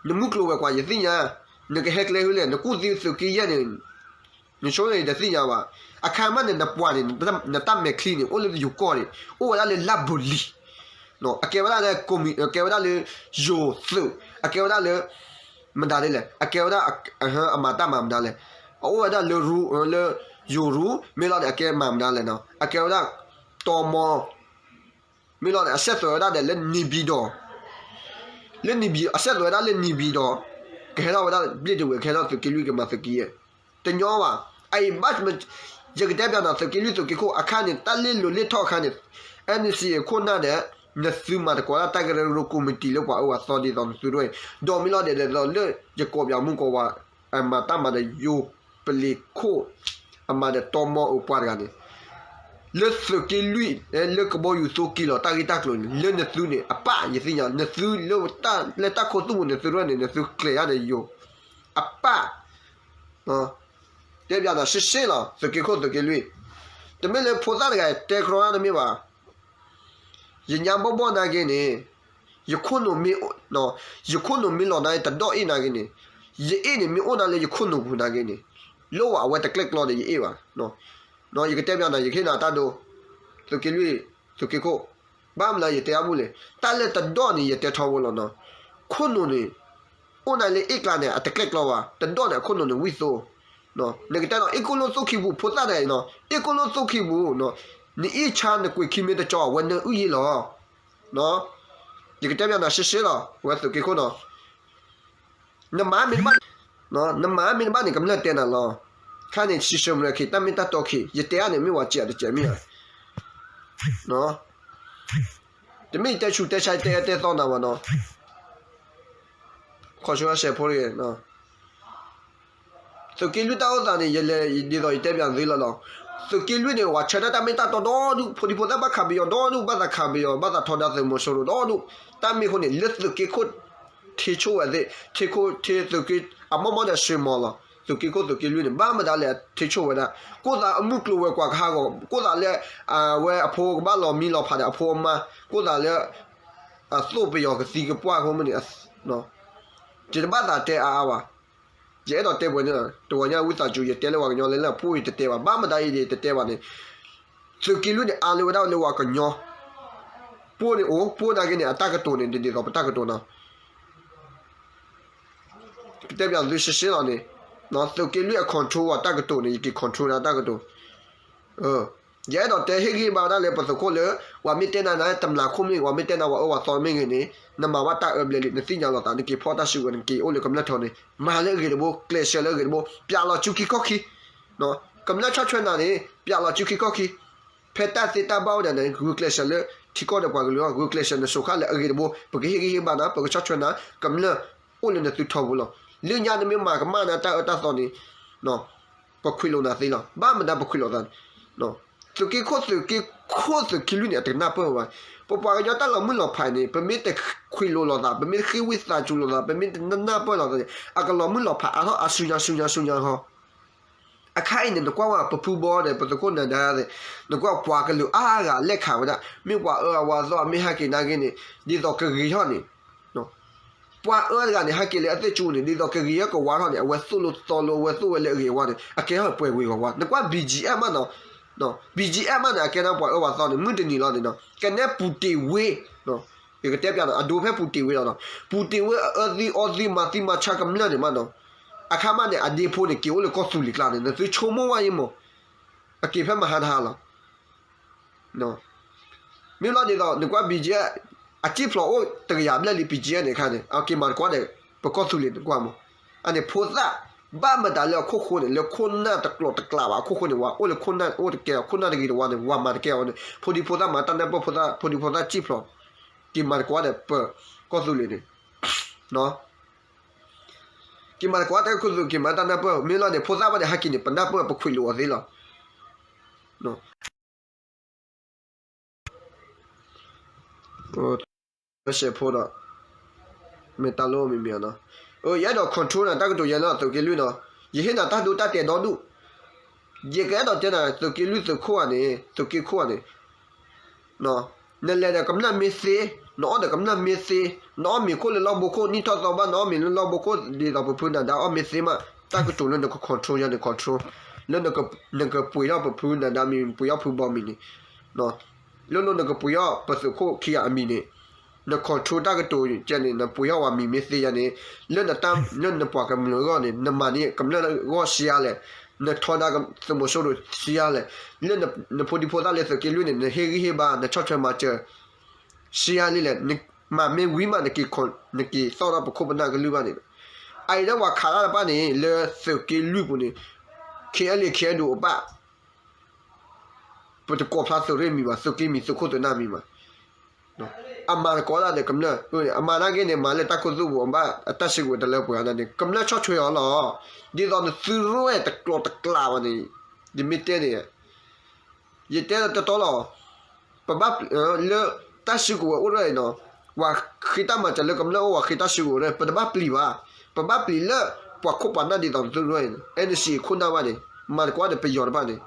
နမုၢ်ကျိၤဝဲၤကွာ် ယသ့ၣ်ညါ, နကဟဲကျဲဖဲလဲၣ် နကူၣ်သံသုးက့ယဲၢ်န့ၣ်, နဆိန့ၣ်တသ့ၣ်ညါဘၣ်. အခါမးန့ၣ် နပှၤန့ၣ် နတၢ်မဲာ်ချံန့ၣ် အိၣ်လၢယိၤကီၢ်န့ၣ် အိၣ်ဝဲဒၣ်လၢလၢပူၤလံၤ, အကဲဝဲဒၣ်လၢကိမံၤ အကဲဝဲဒၣ်လၢ ယိၤသုး အကဲဝဲဒၣ်လၢ မတၤဒ်လဲၣ် အကဲဝဲဒၣ် အမၤတၢ်မၤမတၤလဲၣ်, အအိၣ်ဝဲဒၣ်လၢရူ လၢယိၤရူ မ့ၢ်လီၤန့ၣ် အကဲမၤမတၤလဲၣ်နီၤ အကဲဝဲဒၣ် တီမီ မ့ၢ်လီၤန့ၣ် အစဲသွဲးဝဲဒၣ်ဒီးလၢနံၤဘံၤဒီး, လၢနံၤဘံၤ အစဲသွဲးဝဲဒၣ်လၢနံၤဘံၤဒီး, ကဟဲထီၣ်ဝဲဒၣ်ဘျ့ၣ်တဝဲၤ ကဟဲထီၣ်သုးက့လွံၢ်ကမၤသုးက့ယဲၢ်, တညီဘၣ်. အအံၤဘၣ် ယကတဲပျးနၤ သုးက့လွံၢ်သုးက့ခိၣ်အခါန့ၣ် တၢ်လ့လိၤလ့ထီၣ်အခါန့ၣ် NCA ခိၣ်နၢ်ဒီး နသုမၤသကိးတၢ်ကရၢကရိကိးမံၤတံာ်လၢပှၤအၢပှၤသီဒ်သိးနသုတဖၣ်အံၤ, ဒီးမ့ၢ်လီၤဒဲးဒ်သိးလၢ ယကိးပၠးမုၢ်ကိးဝါ အမၤတၢ်မၤဒီးယိၤပလံၤခိၣ် အမၤဒီးတီမီအပှၤတဂၤန့ၣ် လၢသုးက့လွံၢ် လၢကဘီယူၤသိက့ၤလီၤတၢ်ဂ့ၢ်တၢ်ကျိၤန့ၣ် လၢနသုန့ၣ် အပၢ် ယသ့ၣ်ညါ နသုလၢတၢ် လၢတၢ်ခိသူၣ်ပူၤန့ၣ် သုရဲၣ်န့ၣ် နသုကျဲၤယါန့ၣ်ယိၤ အပၢ် တဲပျးနၤ ရှဲရှဲလီၤ သုးက့ခိၣ်သုးက့လွံၢ်, တမ့ၢ်လၢဖိသၣ်တဂၤတဲကြီတၢ်တမ့ၢ်ဘၣ်. ယညါဘီၣ်ဘီၣ်နာ်က့န့ၣ် ယခိၣ်နူာ်မ့ၢ် ယခိၣ်နူာ်မ့ၢ်လီၤနာ်က့ တဒီၣ်အ့ၣ်နာ်က့န့ၣ်, ယအ့ၣ်န့ၣ်မ့ၢ်အိၣ်နာ်လၢယခိၣ်နူာ်ပူၤနာ်က့န့ၣ်, လိၣ်ဝဲအဝဲတကျဲၣ်ကျီဒီးယအ့ၣ်ဘၣ်. ယကတဲပျးနၤ ယကဟ့ၣ်နၤတၢ်ဒိ, သုးက့လွံၢ် သုးက့ခိၣ်, ဘၣ်မနုၤယတဲအါဘူၣ်လဲၣ်, တၢ်လၢတဒီၣ်န့ၣ် ယတဲထီဘိလီၤနီၤ. ခိၣ်နူာ်န့ၣ် အိၣ်နၤလၢအ့ၣ်ကျါန့ၣ် အတကျဲၣ်ကျီဘၣ်, တဒီၣ်န့ၣ် အခိၣ်နူာ်န့ၣ်ဝံၣ်သိ, နကတဲနီၤ အ့ၣ်ကိၣ်လိၣ်သိၣ်ခံပူၤ ဖိသၣ်န့ၣ်နီၤ အ့ၣ်ကိၣ်လိၣ်သိၣ်ခံပူၤ, နအ့ၣ်ဆါနကွံာ်ခံမ့ၢ်တကၠီ အဝဲနၢအုၣ်ယ့ၢ်လီၤ. ယကတဲပျးနၤရှဲရှဲလီၤ ဝဲသုးက့ခိၣ်နီၤ နမၤမ့ၢ်တဘၣ်, နမၤမ့ၢ်တဘၣ်န့ၣ် ကမျၢၢ်တဲနၤလီၤ. ခါန့ၣ် ဆံးဆံးမရခံ တၢ်မ့ၢ်တၢ်တီခံ ယတဲအါန့ၣ် မ့ၢ်ဝဲစံးအတကဲးမ့ၢ်ဧါ. တမ့ၢ်ယတဲဆူးတဲဆါ ယတဲအၢတဲသီနၤဘၣ်နီၤ. ခီဆူအဆဲးဖိတဂ့ၤ သုးက့လွံၢ်တၢ်အိၣ်သးန့ၣ် ယလဲၤဒ်သိးယတဲပျးသုလီၤလီၤ. သုးက့လွံၢ်န့ၣ် ပှၤဆၢတၢ်တၢ်မ့ၢ်တၢ်တီဒီဒူၣ် ဖိဒံဖိသၣ်ဘၣ်ခးပယီၤဒီဒူၣ် ဘၣ်သးခးပယီၤ ဘၣ်သးထီဒါသုးမီၤစိရိၤဒီဒူၣ် တၢ်မ့ၢ်အဃိန့ၣ် လၢသုးက့ခိၣ် ထံဆိၣ်ဝဲသ့ၣ် ထံခိၣ်ထံသုးက့ အမီၢ်မီၢ်ဒီးဆွ့မီၤလီၤ. သုးက့ခိၣ်သုးက့လွံၢ်န့ၣ် ဘၣ်မတၤလဲၣ် ထံဆိၣ်ဝဲဒၣ် ကိၢ်သးအမုၢ်ကျိၤဝဲၤကွာ်ကဟးဂီၤ ကိၢ်သးလၢ အဝဲအဖိကဘၣ်လီၤမံလီၤဖးဒီးအဖိအမါ ကိၢ်သးလၢ အသိၣ်ပယီၤကသံကပှၢ်အဃိမ့ၢ်န့ၣ် ယတဘၣ်သးတဲအါအါဘၣ်. ယအဲၣ်ဒိးတဲပှဲၤန့ၣ် တဝီညါဝံသးစူၤ ယတဲလၢပှၤကညီလၢလၢအဖှိၣ်အံၤတတဲဘၣ် ဘၣ်မတၤအံၤဒ်တတဲဘၣ်န့ၣ် သုးက့လွံၢ်န့ၣ် အါလၢဝဲဒၣ်လၢပှၤကညီ ပှိၢ်န့ၣ်အိၣ် ပှိၢ်နာ်က့န့ၣ် အတၢ်ကတိၤန့ၣ် ဒ်သိးပတၢ်ကတိၤနီၤ ကတဲပျးသုရှဲရှဲလီၤန့ၣ် သုးက့လွံၢ်အ control အတၢ်ကတိၤန့ၣ် ယက့ၤ control နၤတၢ်ကတိၤ ယအဲၣ်ဒိးတဲဟ့ၣ်ဂံၢ်ဘါဝဲဒၣ်လၢပသုးခိၣ်လၢ ပှၤမ့ၢ်တဲနၤနၤတမျးခိၣ်မ့ၢ်ဂ့ၤ ပှၤမ့ၢ်တဲနၤပှၤအၢပှၤသီမ့ၢ်ဂ့ၤန့ၣ် နမၤဘၣ်တၢ်အၢဘျဲၣ်လံ နသ့ၣ်ညါလီၤသး နက့ၤဖီၣ်တၢ်စုကဝဲၤ နက့ၤအိၣ်လၢကမျၢၢ်ထီန့ၣ် မၤလၢအဂ့ၤတဘိ ကျဲးစၢးလၢအဂ့ၤတဘိ ပျးလီၤစုခံခီၣ်ခံ ကမျၢၢ်ဆီၣ်ထွဲနၤန့ၣ် ပျးလီၤစုခံခီၣ်ခံ ဖဲတၢ်သ့တၢ်ဘၣ်အိၣ်ဒီးနၤ ဂုာ်ကျဲးစၢးလၢထံကီၢ်ဒီးပှၤကလုာ်အဂီၢ် ဂုာ်ကျဲးစၢးနစိၤဃၣ်လၢအဂ့ၤတဘိ ပကဟ့ၣ်ဂံၢ်ဟ့ၣ်ဘါနၤ ပကဆီၣ်ထွဲနၤ ကမျၢၢ်အိၣ်လၢနသုထီဘိလီၤ. လၢညါနမ့ၢ်မၤကမၣ်နၤတၢ်အၢတၢ်သီန့ၣ် ပခွံးလိာ်နၤသ့လီၤ. ဘၣ်မတၤပခွံးလိာ်သးန့ၣ် သုးက့ခိၣ်သုးက့ခိၣ်သုးက့လွံၢ်န့ၣ် အတကနၢ်ပၢၢ်ဘၣ်. ပပှၤကညီတၢ်လီၤမုၢ်လီၤဖးန့ၣ် ပမ့ၢ်တခွံးလိာ်လိာ်သး ပမ့ၢ်တဃ့ဝံသးစူၤလိာ်သး ပမ့ၢ်တနၢ်ပၢၢ်လိာ်သးန့ၣ် အကလီၤမုၢ်လီၤဖးအါထီၣ်အါဆူညါဆူညါဆူညါဟီ အခါအံၤန့ၣ် နကွၢ်ဝဲ ပဖုဘီဒီး ပသုးခိၣ်နၤဒါ နကွၢ်ပှၤကလုာ်အါဂၤလဲၣ်ခးဝဲဒၣ် မ့ၢ်ပှၤအၢအဝၤသီ မ့ၢ်ဟဲက့ၤနာ်က့န့ၣ် ဒ်သိးကဂ့ၤထီၣ်န့ၣ် ပှၤအၢတဂၤန့ၣ် ဟဲက့ၤလၢအသ့ၣ်ကၠူန့ၣ် ဒ်သိးကဂ့ၤအကဝါထီၣ်န့ၣ် အဝဲသိၣ်လိသီလိ အဝဲသိၣ်ဝဲလၢအဂ့ၤအဝါန့ၣ် အကဲထီၣ်ပှဲၤဝ့ၤဝါဝါ နကွၢ် ဘံၣ်ကၠံအၣ်မးနီၤ ဘံၣ်ကၠံအၣ်မးန့ၣ် အကဲထီၣ်ပှၤအၢပှၤသီန့ၣ် မုၢ်တနံၤလီၤန့ၣ်နီၤ ကနဲပူၤတ့ၤဝ့ ယကတဲပျးနီၤ အဒိဖဲပူၤတ့ၤဝ့လီၤနီၤ ပူၤတ့ၤဝ့အအၢသံအီသံမၤသံမၤဆါကမျၢၢ်န့ၣ်မးနီၤ အခါမးန့ၣ် အဒ့ဖိန့ၣ် က့ၤအိၣ်လၢကီၢ်သူလ့ၤကျါန့ၣ် နသုဆိကမိၣ်ဝဲယံမး အက့ၤဖဲမဟါတဟါလီၤ မ့ၢ်လီၤဒ်သိး နကွၢ် ဘံၣ်ကၠံအၣ် အစံၣ်ဖျိးအိၣ်တကယၤဘျဲၣ်လံ ဘံၣ်ကၠံအၣ်န့ၣ်အခါန့ၣ် အက့ၤမၤသကိးဒီး ပကီၢ်သူလ့ၤန့ၣ်ကွၢ်မး အန့ၣ်ဖိသၣ် ဘၣ်မတၤလၢအခိၣ်ဃိန့ၣ် လၢခိၣ်နၢ်တကျိၤတကျးဘၣ် အခိၣ်ဃိန့ၣ် ဝဲအိၣ်လၢခိၣ်နၢ်အိၣ်တကဲလီၤ ခိၣ်နၢ်တဂ့ၤတဝါန့ၣ် ဝဲမၤတကဲအီၤန့ၣ် ဖိဒံဖိသၣ်မၤတၢ်နၢ်ပၢၢ်ဖိသၣ် ဖိဒံဖိသၣ်စံၣ်ဖျိး က့ၤမၤသကိးဒီးပကီၢ်သူလ့ၤန့ၣ် က့ၤမၤသကိးတၢ်ခူသူၣ် က့ၤမၤတၢ်နၢ်ပၢၢ် မ့ၢ်လီၤန့ၣ် ဖိသၣ်ဘၣ်န့ၣ် ဟဲက့ၤန့ၣ် ပနၢ်ပၢၢ်ပခွံးလိာ်အီၤသ့လီၤ စဲးဖိဒီး မ့ၢ်တၢ်လိၣ်မံၤမံၤနီၤ ယအဲၣ်ဒိး control နၤတၢ်ကတိၤယဲလၢသုးက့လွံၢ်နီၤ ယဟ့ၣ်နၤတၢ်ဒိတၢ်တဲာ်ဒီဒူၣ် ယကအဲၣ်ဒိးတဲနၤ သုးက့လွံၢ်သုးခိၣ်ဧါန့ၣ် သုးက့ခိၣ်ဧါန့ၣ် နလဲၤဒီးကမျၢၢ်မ့ၢ်သ့, နအီၣ်ဒီးကမျၢၢ်မ့ၢ်သ့, နအီၣ်မ့ၤခိၣ်လၢလီၢ်ဘိခိၣ် နံၣ်ထီၣ်သီဘၣ် နအီၣ်မ့ၤလၢလီၢ်ဘိခိၣ် ဒ်သိးပဖုနၤဒါအီၣ်မ့ၢ်သ့မး တၢ်ကတိၤလၢနက control ယၤန့ၣ် control လၢနကပှ့ၤထီၣ်ပဖုနၤဒါမံၤ ပှ့ၤထီၣ်ဖုဘီမံၤန့ၣ် လၢလၢနကပှ့ၤထီၣ်ပသုးခိၣ်ခံဂၤအမံၤန့ၣ် န control တၢ်ကတိၤကဲန့ၣ် နပှ့ၤထီၣ်ဝဲမံၤမ့ၢ်သ့ယၤန့ၣ် လၢနတၢ် လၢနပှၤကမျၢၢ်အဂီၢ်န့ၣ် နမၤန့ၢ်ကမျၢၢ်ဂီၢ်ဆံးအါလဲၣ်, နထီဒါသုးမီၤစိရိၤဆံးအါလဲၣ်, လၢနဖိဒံဖိသၣ်လၢသုးက့လွံၢ်န့ၣ် နဟ့ၣ်ဂံၢ်ဟ့ၣ်ဘါ နဆီၣ်ထွဲမၤစၢၤ ဆံးအါလံလဲၣ်, နမၤမ့ၢ်ဝံၤမး နက့ၤသီၣ်ထီၣ်ပခိၣ်ပနၢ်ကလုၢ်ဘၣ်န့ၣ်, အအံၤလၢပှၤခးတၢ်တဖၣ်န့ၣ် လၢသုးက့လွံၢ်ပူၤန့ၣ် ခဲအံၤလံ ခဲအံၤဒိးအဘၣ် ပတကိးဖျါသုးရ့ၣ်မံၤဘၣ်, သုးက့မံၤ သုးခိၣ်သုးနၢ်မံၤဘၣ်. အမၤသကိးတၢ်ဒီးကမျၢၢ်, အမၤနာ်က့န့ၣ် မၤလၢတၢ်ခူသူၣ်ပူၤ အဘၣ်အတၢ်စုကဝဲၤတလၢပှဲၤအါန့ၣ် ကမျၢၢ်ဆီၣ်ထွဲအီၤလီၤ. ဒ်သိးနသုးရ့ၣ်တကျိၤတကျးဘၣ်န့ၣ် ယမ့ၢ်တဲန့ၣ် ယတဲတတီလီၤ. ပဘၣ် လၢတၢ်စုကဝဲၤအိၣ်ရဲၣ်နီၤ, ပှၤဃ့တၢ်မၤစၢၤလၢကမျၢၢ်အိၣ် ပှၤဃ့တၢ်စုကဝဲၤအိၣ်ရဲၣ်, ပတဘၣ်ပျံၤဘၣ်. ပဘၣ်ပျံၤလၢပှၤခိၣ်ပှၤနၢ်ဒ်သိးသုးရ့ၣ်န့ၣ် အဲၣ်နစံးခိၣ်နၢ်ဘၣ်န့ၣ်, မၤသကိးဒီးပယီၤတဖၣ်န့ၣ်,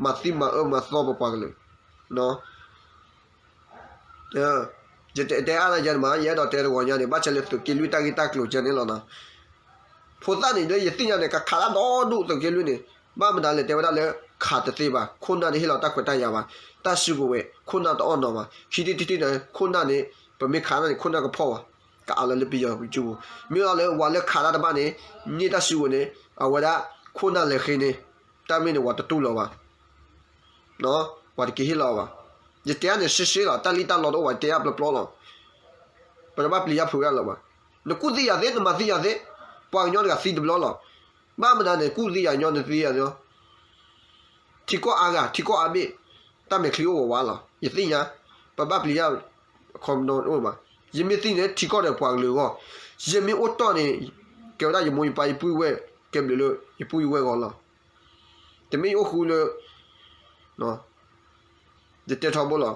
မၤသံမၤအၢမၤသီပပှၤကလုာ် ယတတဲအါလၢယၤန့ၣ်မး, ယအဲၣ်ဒိးတဲတဂီၤညါန့ၣ် ဘၣ်ဆၣ်လၢသုးက့လွံၢ်တၢ်ဂ့ၢ်တၢ်ကျိၤကဲန့ၣ်လီၤနီၤ. ဖိသၣ်န့ၣ် လၢယသ့ၣ်ညါန့ၣ် ကခးတၢ်ဒီဒူၣ်သုးက့လွံၢ်န့ၣ်, ဘၣ်မတၤလဲၣ်တဲဝဲဒၣ်လၢ ခးတသ့ဘၣ်, ခိၣ်နၢ်န့ၣ်ဟ့ၣ်လီၤတၢ်ခွဲးတၢ်ယာ်ဘၣ်, တၢ်စုကဝဲၤ ခိၣ်နၢ်တအီၣ်နီၤဘၣ်, ခံထံၣ်တထံၣ်န့ၣ် ခိၣ်နၢ်န့ၣ် ပမ့ၢ်ခးန့ၣ် ခိၣ်နၢ်ကဖီၣ်ဘၣ် ကအးလီၤလၢပယီၤပစုပူၤ, မ့ၢ်လီၤလၢပှၤလၢခးတၢ်တဖၣ်န့ၣ် န့ၢ်တၢ်စုကဝဲၤန့ၣ် အဝဲဒၣ်ခိၣ်နၢ်လဲၤဃ့န့ၣ် တၢ်မ့ၢ်န့ၣ် ပှၤတတူၢ်လိာ်ဘၣ်, ပှၤတက့ၤဟ့ၣ်လီၤဘၣ်. ယတဲအါန့ၣ် ရှဲရှဲလီၤ, တၢ်လံၣ်တၢ်လီတအိၣ်ဘၣ်, ယတဲအါပျီပျီလီၤ. ပတဘၣ်ပျံၤယၣ်ဖုးဂၤလၢၤဘၣ်. နကူၣ်သံယၤသ့, နမၤသံယၤသ့, ပှၤကညီတဂၤသံတဘျီလီၤ. ဘၣ်မနုၤန့ၣ် ကူၣ်သံယၤညီ နသံယၤညီ ထံကီၢ်အါဂၤ ထံကီၢ်အါဘ့ၣ်, တၢ်မဲာ်ချံအိၣ်ဝးဝးလီၤ. ယသ့ၣ်ညါ, ပဘၣ်ပျံၤယၣ် ခီမနီတအိၣ်ဘၣ်. ယမ့ၢ်သံန့ၣ် ထံကီၢ်ဒီးပှၤကလုာ်အဂီၢ်, ယမ့ၢ်အိၣ်တီၢ်န့ၣ် ကဲဝဲဒၣ်ယမိၢ်ယပၢ်ယပုၢ်ယဝဲၢ်, ကဲဘျုးလၢယပုၢ်ယဝဲၢ်အဂီၢ်လီၤ. တမ့ၢ်ယအိၣ်ဃူလၢ ယတဲထီဘိလီၤ.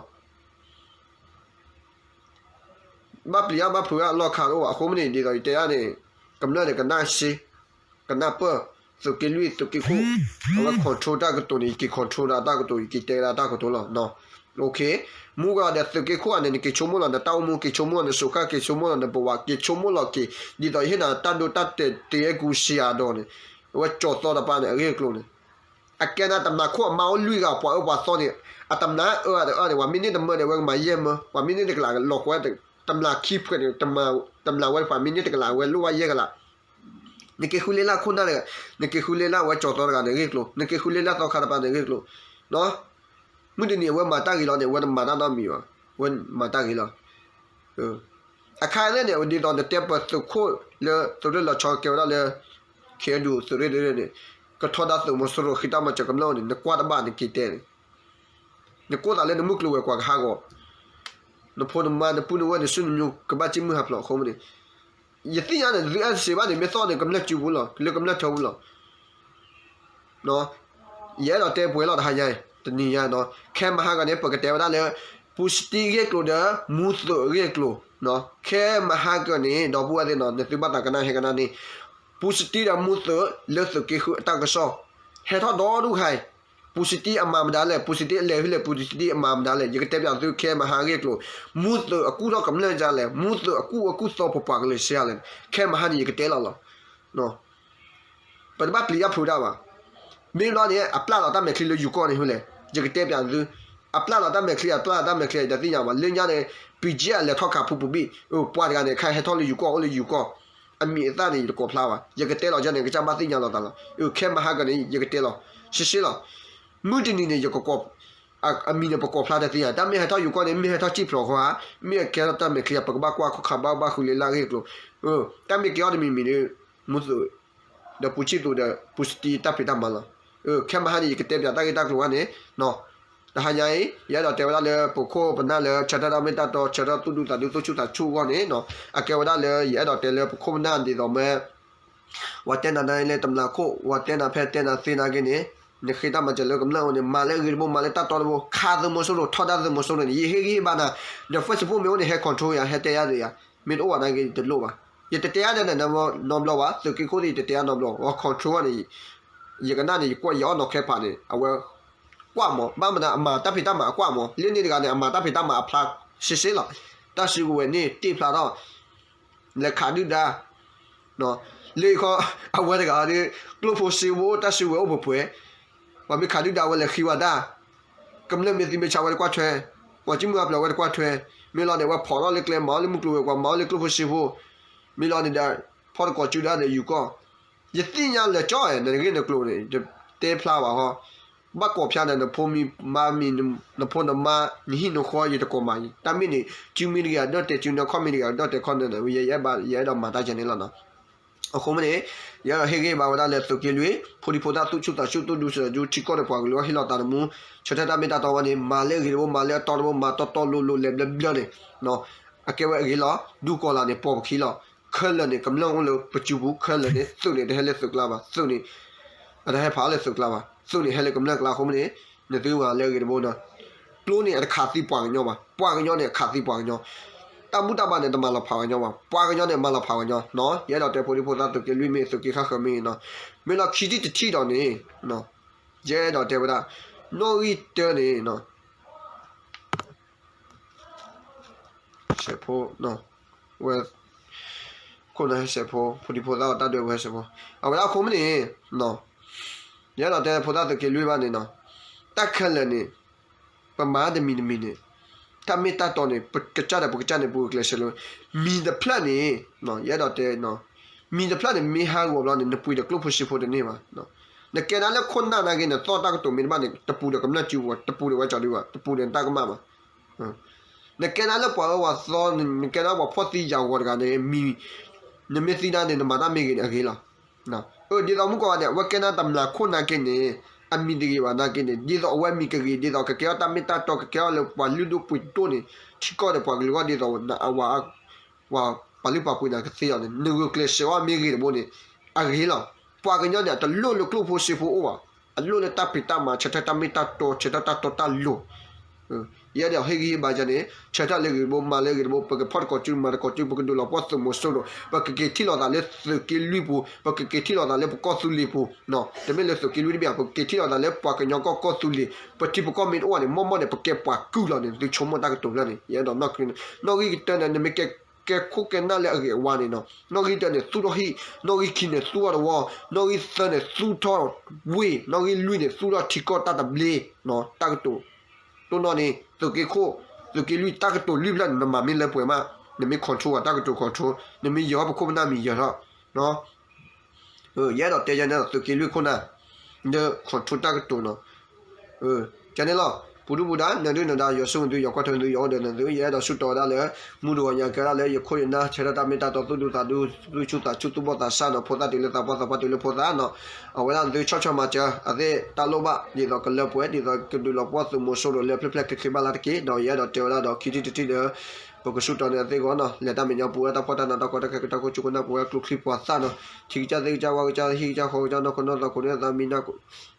ဘၣ်ပျံၤယၣ်ဘၣ်ဖုးယၣ်အလီၢ်ခါတအိၣ်ဘၣ်. အဃိမ့ၢ်န့ၣ် ဒ်သိးယတဲယၣ်န့ၣ် ကမျၢၢ်န့ၣ် ကနၣ်စ့, ကနၣ်ပၢၢ်, သုးက့လွံၢ် သုးက့ခိၣ်, အဝဲ control တၢ်ကတိၤန့ၣ် ယက့ၤ control ဒၣ်တၢ်ကတိၤ ယက့ၤတဲဒၣ်တၢ်ကတိၤလီၤ. မူကီးဒီးသုးက့ခိၣ်အံၤန့ၣ် နက့ၤဆိကမိၣ်လီၤ နတၢ်အိၣ်မူ, က့ၤဆိကမိၣ်လီၤ နစူးခၣ်, က့ၤဆိကမိၣ်လီၤ နပဝး, က့ၤဆိကမိၣ်လီၤက့ၤ ဒ်သိးယဟ့ၣ်နၤတၢ်ဒိတၢ်တဲာ် တဲကူစံယၤဒီးန့ၣ် အဝဲကၠီၤသီတပၤန့ၣ် အဂ့ၢ်အကျိၤန့ၣ် အကဲနၤတမျးခိၣ်အမါအိၣ်လွံၢ်ဂၤ ပှၤအၢပှၤသီန့ၣ် အတမျးအၢအတအၢန့ၣ် ပှၤမ့ၢ်န့ၢ်တမၢဒီး အဝဲကမၤယဲၢ်မၢ, ပှၤမ့ၢ်န့ၢ်တကလးလီၤဃီ, တမျးခံဖှဲးန့ၣ် တမျးဝဲတဖၣ် မ့ၢ်န့ၢ်တကလး အဝဲလိၣ်ဘၣ်ယဲၢ်ကလး. နက့ၤဃုလ့လၢခိၣ်နၢ်တဂၤ, နက့ၤဃုလ့လၢအဝဲကၠီၤသီတဂၤန့ၣ် အဂ့ၢ်အကျိၤ, နက့ၤဃုလ့လၢသီခါတပၤန့ၣ် အဂ့ၢ်အကျိၤ. မုၢ်တနံၤအဝဲမၤတၢ်ဂ့ၤလီၤန့ၣ် အဝဲတမၤတၢ်နီတမံၤဘၣ်, အဝဲမၤတၢ်ဂ့ၤလီၤ. အခါအံၤန့ၣ် ဒ်သိးနတဲပသုးခိၣ်လၢသုးရ့ၣ်လီၤဆီကဲဝဲဒၣ်လၢ ခဲဒူၣ်သုးရ့ၣ်တရ့ၣ်န့ၣ် ကထီဒါသုးမီၤစိရိၤ ဃ့တၢ်မၤစၢၤကမျၢၢ်န့ၣ် နကွၢ်တဘၣ်နက့ၤတဲန့ၣ် နကိးသးလၢနမုၢ်ကျိၤဝဲၤကွာ်ကဟးဂီၤ, နဖိနမါ နပုၢ်နဝဲၢ် နဆူၣ်နမံၤ ကဘၣ်စံၣ်မုၢ်ဟးဖျိးအဃိမ့ၢ်န့ၣ်, ယသ့ၣ်ညါန့ၣ် သုအဲၣ်စ့ဘၣ်န့ၣ် မ့ၢ်သီၣ်န့ၣ် ကမျၢၢ်စုပူၤလီၤ, လၢကမျၢၢ်ထၢပူၤလီၤ. ယအဲၣ်ဒိးတဲပှဲၤလီၤတဟါညါအံၤ တနံၤညါနီၤ, ခဲမဟါကန့ၣ် ပကတဲဝဲဒၣ်လၢ ပူစတံအဂ့ၢ်အကျိၤဒီး မူသုးအဂ့ၢ်အကျိၤ, ခဲမဟါကန့ၣ် ဒီပုၢ်ဝဲၢ်သ့ၣ်နီၤ နသုဘၣ်သးကနၣ်ဟဲကနၣ်န့ၣ်, ပူစတံဒီးမူသုးလၢသုးက့ဃုအတၢ်ကစီၣ် ဟဲထီၣ်ဒီဒူၣ်ခါအံၤ, ပူစတံအမၤမတၤလဲၣ်, ပူစတံအလဲၤဖဲလဲၣ်, ပူစတံအမၤမတၤလဲၣ်, ယကတဲပၠးသုခဲမဟါအဂ့ၢ်အကျိၤ, မူသုးအကူၣ်ထီၣ်ကမျၢၢ်ဒ်လဲၣ်, မူသုးအကူၣ်အကူၣ်သီပပှၤကလုာ်စ့ဒ်လဲၣ်, ခဲမဟါန့ၣ် ယကတဲလီၤလီၤ. ပတဘၣ်ပျံၤယၣ်ဖုးတၢ်ဘၣ်. မ့ၢ်ဘျီန့ၣ် အပျၢ်လီၤတၢ်မဲာ်ချံလၢယူၤကီၢ်န့ၣ်ဖဲလဲၣ်, ယကတဲပၠးသု, အပျၢ်လီၤတၢ်မဲာ်ချံ အပျၢ်လီၤတၢ်မဲာ်ချံ ယတသ့ၣ်ညါဘၣ်. လၢညါန့ၣ် ပံၤကၠ့အလဲၤထီၣ်ခးဖူပူၤဘံၣ်, ပှၤတဂၤန့ၣ် ခါဟဲထီၣ်လၢယူၤကီၢ် အိၣ်လၢယူၤကီၢ်, အမံၤအသၣ်န့ၣ် ယတကိးဖျါဘၣ်. ယကတဲလီၤယဲန့ၣ် ကစၢ်ဘၣ်သ့ၣ်ညါလီၤသးလီၤ. ခဲမဟါကန့ၣ် ယကတဲလီၤ ရှဲရှဲလီၤ. မုၢ်တနံၤန့ၣ် ယကကိး အမံၤန့ၣ် ပကိးဖျါတသ့ၣ်ညါ, တၢ်မ့ၢ်ဟဲထီၣ်ယူၤကီၢ်န့ၣ် မ့ၢ်ဟဲထီၣ်စံၣ်ဖျိးဃီဧါ, မ့ၢ်အကဲထီၣ်တၢ်မဲာ်ချံဧါ, ပကဘၣ်ကွၢ်ခိၣ်ခါ ဘၣ်ဘၣ်ဃုလ့လၢအဂ့ၢ်အကျိၤ, တၢ်မ့ၢ်ကဲထီၣ်တမံၤမံၤဒီး မူသုး ဒီးပူၤဆံၣ်သူးဒီး ပူၤစတံတၢ်ဖံးတၢ်မၤလီၤ. ခဲမဟါန့ၣ် ယကတဲပၠးတၢ်ဂ့ၢ်တၢ်ကျိၤဝဲန့ၣ်, တဟါညါအံၤ ယအဲၣ်ဒိးတဲဝဲဒၣ်လၢ ပခိၣ်ပနၢ်လၢ ဆၢထၢၣ်တၢ်မ့ၢ်တၢ်တီ ဆၢထၢၣ်သူၣ်ဒူသးဒူ သူၣ်ဆူၣ်သးဆူၣ်အဂီၢ်န့ၣ်, အကဲဝဲဒၣ်လၢ ယအဲၣ်ဒိးတဲလၢပခိၣ်ပနၢ်ဒ်သိးမ့ၢ် ဝဲတဲနၤဒ်လဲၣ်တမျးခိၣ်, ဝဲတဲနၤဖဲတဲနၤသ့နၤက့န့ၣ်, နဃ့တၢ်မၤစၢၤလၢကမျၢၢ်အအိၣ်န့ၣ် မၤလၢအဂ့ၤတဘိ မၤလၢတၢ်တီတဘိ, ခးသုးမီၤစိရိၤ ထီဒါသုးမီၤစိရိၤန့ၣ် ယဟ့ၣ်ဂံၢ်ဟ့ၣ်ဘါနၤ, ဒီး Facebook မ့ၢ်အိၣ်န့ၣ် ဟဲ control ယၤ ဟဲတဲယၤဒ်ယၤ, မ့ၢ်တအိၣ်ဘၣ်နာ်က့ တလိၣ်ဘၣ်. ယတတဲယၤဒီးနနီတဘျီဘၣ်, သုးက့ခိၣ်သ့ၣ် ယတတဲယၤနီတဘျီ, အ control န့ၣ် ယကနၣ်န့ၣ် ယကွၢ်ယအီၣ်နီၤခဲဖးန့ၣ် အဝဲ ကွၢ်မး, ဘၣ်မနုၤ အမၤတၢ်ဖံးတၢ်မၤအကွၢ်မး, လၢန့ၣ်တဂၤန့ၣ် အမၤတၢ်ဖံးတၢ်မၤအဖျါ ရှဲရှဲလီၤ. တၢ်စုကဝဲၤန့ၣ် တ့ၢ်ဖျါထီၣ် လဲၤခးဒုၣ်ဒါ, လၢခီ အဝဲတဂၤဒီး ကျိၣ်ဖိစ့ဖိ တၢ်စုကဝဲၤအိၣ်ပှဲၤပှဲၤ, ပှၤမ့ၢ်ခးဒုၣ်ဒါဝဲလဲၤဃံဝဲတၢ်, ကမျၢၢ်မ့ၢ်သံမ့ၢ်ဆါဝဲတကွၢ်ထွဲ, ပှၤကံၢ်မုၢ်အါပျီဝဲတကွၢ်ထွဲ, မ့ၢ်လီၤန့ၣ် အဝဲဖီၣ်ထီၣ်လၢကျဲ မၤအီၣ်လၢမုၢ်ကျိၤဝဲၤကွာ် မၤအီၣ်လၢကျိၣ်ဖိစ့ဖိ, မ့ၢ်လီၤန့ၣ်ဒီး ဖီၣ်တကိးစုဒါဒီးယူၤကီၢ်, ယသ့ၣ်ညါလၢာ်ကၠီ, နဂ့ၢ်နကျိၤန့ၣ် ယတဲဖျါဘၣ်ဃီ, ဘၣ်ကိးဖျါန့ၣ် နဖိမံၤမါမံၤ နဖိနမါ နဟံၣ်နဃီ ယတကိးမးအံၤ, တၢ်မ့ၢ်န့ၣ် စုမ့ၢ်တဂ့ၤ အဒိၣ်တဲာ်စု နခီၣ်မ့ၢ်တဂ့ၤအဒိၣ်တဲာ်ခီၣ်န့ၣ် ယအဲၣ်ဒိးမၤတၢ်ယဲန့ၣ်လီၤနီၤ. အဃိမ့ၢ်န့ၣ် ယအဲၣ်ဒိးဟ့ၣ်ဂံၢ်ဘါဝဲဒၣ်လၢသုးက့လွံၢ် ဖိဒံဖိသၣ်သူၣ်ဆူၣ်သးဆူၣ် သူၣ်ဒူသးဒူ ထံကီၢ်ဒီးပှၤကလုာ်အဂီၢ် ဟ့ၣ်လီၤသးသမူ ဆၢထၢၣ်တၢ်မ့ၢ်တၢ်တီဝဲန့ၣ် မၤလၢအဂ့ၤတဘိ မၤလၢအတီတဘိ မၤတီတီလိၤလိၤ လဲၤဘျၢဘျၢန့ၣ် အကဲဝဲအဂ့ၤလီၤ. ဒူကိးလးန့ၣ် ပိာ်ပခံလီၤ. ခဲလၢာ်န့ၣ် ကမျၢၢ်အိၣ်လၢပစုပူၤ ခဲလၢာ်န့ၣ် သုးန့ၣ် တဟဲလၢသုးကျါဘၣ်, သုးန့ၣ် အတဟဲဖးလၢသုးကျါဘၣ်, သုးန့ၣ် ဟဲလၢကမျၢၢ်ကျါအဃိမ့ၢ်န့ၣ် နသုမၤလၢအဂ့ၤတဘိနီၤ. ကျိန့ၣ် အတခးသံပှၤကညီဘၣ်, ပှၤကညီန့ၣ် အခးသံပှၤကညီ, တၢ်ဘူၣ်တၢ်ဘါန့ၣ် တမၤလီၤဖးပှၤကညီဘၣ်, ပှၤကညီန့ၣ် မၤလီၤဖးပှၤကညီနီၤ. ယအဲၣ်ဒိးတဲဖိဒံဖိသၣ်သုးက့လွံၢ်မ့ၢ် သုးက့ဃၣ်ဃၢၤမ့ၢ်နီၤ, မ့ၢ်လီၤခံထံၣ်တထံၣ်ဒီးန့ၣ် ယအဲၣ်ဒိးတဲဝဲဒၣ် နီၣ်ဂံၢ်တၢန့ၣ် စဲးဖိ ဝဲ ခိၣ်နၢ်ဟဲစဲးဖိ ဖိဒံဖိသၣ်အီၤတၢ်ဒွဲၣ်ဝဲဟဲစဲးဖိ, အဝဲဒၣ်အဃိမ့ၢ်န့ၣ် ယအဲၣ်ဒိးတဲဖိသၣ်သုးက့လွံၢ်ဘၣ်န့ၣ်နီၤ, တၢ်ခဲလၢာ်န့ၣ် ပမၤတမံၤတမံၤန့ၣ် တၢ်မ့ၢ်တၢ်တီန့ၣ် ပကစၢ်ဒီးပကစၢ်န့ၣ် ပဂုာ်ကျဲးစၢးလၢ မံၤတဖျၢၣ်န့ၣ် ယအဲၣ်ဒိးတဲ မံၤတဖျၢၣ်န့ၣ် မ့ၢ်ဟးဂီၤဘျီန့ၣ် နပှ့ၤဒီးကျိၣ်ဖိစ့ဖိတန့ၢ်ဘၣ်. နကဲဒၣ်လၢခိၣ်နၢ်နာ်က့ နသီၣ်တၢ်ကတိၤမ့ၢ်တဘၣ်န့ၣ် တပူၤဒီးကမျၢၢ်စုပူၤ တပူၤဒီးဝဲကၠီဒုဘၣ် တပူၤဒီးနတၢ်ကမၣ်ဘၣ်. နကဲဒၣ်လၢပှၤအၢပှၤသီ နကဲဒၣ်ပှၤဖှီၣ်သံယာ်ဂီၤတဂၤန့ၣ် နမ့ၢ်သံဒၣ်န့ၣ် နမၤတၢ်မ့ၢ်ဂ့ၤန့ၣ် အဂ့ၤလီၤ. ဒ်သိးမုၢ်ကီးဘၣ်န့ၣ် အဝဲကဲဒၣ်တမျၢ်ခိၣ်နာ်က့န့ၣ် အမံၤတဂ့ၤဘၣ်နာ်က့န့ၣ် ဒ်သိးအဝဲမံၤကဂ့ၤ ဒ်သိးကကဲထီၣ်တၢ်မ့ၢ်တၢ်တီ ကကဲထီၣ်လၢပှၤလုၢ်ဒိၣ်ပှ့ၤဒိၣ်န့ၣ် ထံကီၢ်ဒီးပှၤကလုာ်ဂီၢ်ဒ်သိး ပှၤပာ်လုၢ်ပာ်ပှ့ၤနၤကသ့လီၤန့ၣ် နဂုာ်ကျဲးစၢးအီၤမ့ၢ်ဂ့ၤတဘိန့ၣ် အဂ့ၤလီၤ. ပှၤကညီန့ၣ် အတလိၣ်လၢကျိၣ်ဖိစ့ဖိအိၣ်ဘၣ်, အလိၣ်လၢတၢ်ဖံးတၢ်မၤ ဆၢထၢၣ်တၢ်မ့ၢ်တၢ်တီ ဆၢထၢၣ်တၢ်တီတၢ်လိၤ ယအဲၣ်ဒိးဟ့ၣ်ဂံၢ်ဟ့ၣ်ဘါယၤန့ၣ် ဆၢထၢၣ်လၢဂ့ၤတဘိ မၤလၢဂ့ၤတဘိ ပကဖီၣ်တကိးစု မၤတကိးစု ပကဒုးလီၤပှီၢ်သုးမီၤစိရိၤ ပကက့ၤထံၣ်လိာ်သးလၢသုးက့လွံၢ်ပူၤ ပကက့ၤထံၣ်လိာ်သးလၢပကီၢ်သူလ့ၤပူၤ, တမ့ၢ်လၢသုးက့လွံၢ်တဘ့ၣ် ပကက့ၤထံၣ်လိာ်သးလၢပှၤကညီကီၢ်ကီၢ်သူလ့ၤ ပထံပကီၢ်မ့ၢ်တအိၣ်ဘၣ်န့ၣ် မ့ၢ်မ့ၢ်န့ၣ် ပကဲပှၤကုၢ်လီၤန့ၣ် သုဆိကမိၣ်တၢ်ကတိၤဖျၢၣ်န့ၣ် ယအဲၣ်ဒိးနီၣ်ဂံၢ်တၢန့ၣ် နမ့ၢ်ကဲ ကဲခိၣ်ကဲနၢ်လၢအဂ့ၤအဝါန့ၣ်နီၤ နီၣ်ဂံၢ်တၢန့ၣ် သူၣ်ထီၣ်ဟံၣ်, နီၣ်ဂံၢ်ခံန့ၣ် သူၣ်ထီၣ်တဝီ, နီၣ်ဂံၢ်သၢန့ၣ်သူၣ်ထီၣ်ဝ့ၢ်, နီၣ်ဂံၢ်လွံၢ်န့ၣ် သူၣ်ထီၣ်ထံကီၢ်တၢ်သဘျ့, တၢ်ကတိၤ တိၢ်နီၣ်န့ၣ် သုးက့ခိၣ်, သုးက့လွံၢ်တၢ်ကတိၤလွံၢ်ဖျၢၣ်န့ၣ် နမၤမ့ၢ်လၢပှဲၤမး, နမ့ၢ် control ဝဲတၢ်ကတိၤ control နမ့ၢ်ယၢၤထီၣ်ပခိၣ်ပနၢ်မံၤယၢၤထီၣ် ယအဲၣ်ဒိးတဲယၤန့ၣ် သုးက့လွံၢ်ခိၣ်နၢ် လၢ control တၢ်ကတိၤနီၤ, ကန့ၣ်လီၤ. ပူၤဒုၣ်ပူၤဒါ နၢၤဒုၣ်နၢၤဒါ ယွၤဆိၣ်ဂ့ၤသု ယွၤကွၢ်ထွဲသု ယွၤအိၣ်ဒီးနသု ယအဲၣ်ဒိးဆူၣ်တီၤဝဲဒၣ်လၢ မူတဂီၤညါကဲဒၣ်လၢယခိၣ်ယနၢ် ဆၢထၢၣ်တၢ်မ့ၢ်တၢ်တီ သူၣ်ဒူသးဒူ သူၣ်ဆူၣ်သးဆူၣ် သူၣ်ဘီၣ်သးစၢ်နီၤ ဖိသၣ်တုၤလၢသးပှၢ် သးပှၢ်တုၤလၢဖိသၣ်နီၤ, အဝဲဒၣ်နသုဆီၣ်ထွဲမၤစၢၤ အသ့ၣ်တၢ်လိၣ်ဘၣ် ဒ်သိးကလၢပှဲၤ ဒ်သိးကဒုးလီၤပှီၢ်သုးမီၤစိရိၤလၢအဖျၢၣ်ဖျၢၣ်ချ့ချ့ဘၣ်လၢ်တက့ၢ် ဒီးယအဲၣ်ဒိးတဲဝဲဒၣ်ဒီးခံထံၣ်တထံၣ်လၢ ပကဆူၣ်တီၤန့ၣ်အသ့ၣ်အဂီၢ်နီၤ လဲၤတၢ်မဲာ်ညါပူၤဝဲတၢ်ဖှီၣ်တၢ်နးတၢ်ကီတၢ်ခဲ တၢ်ခိၣ်ကၠူကနၢ်ပူၤဝဲကျိချံပှၤသၣ်နီၤ ထံကစၢ်သ့ၣ်ကစၢ်ဝၣ်ကစၢ် ဟံၣ်ကစၢ်ဃီကစၢ် နီၢ်ခိနီၢ်သးခိၣ်န့ၣ် သးမံနီၤ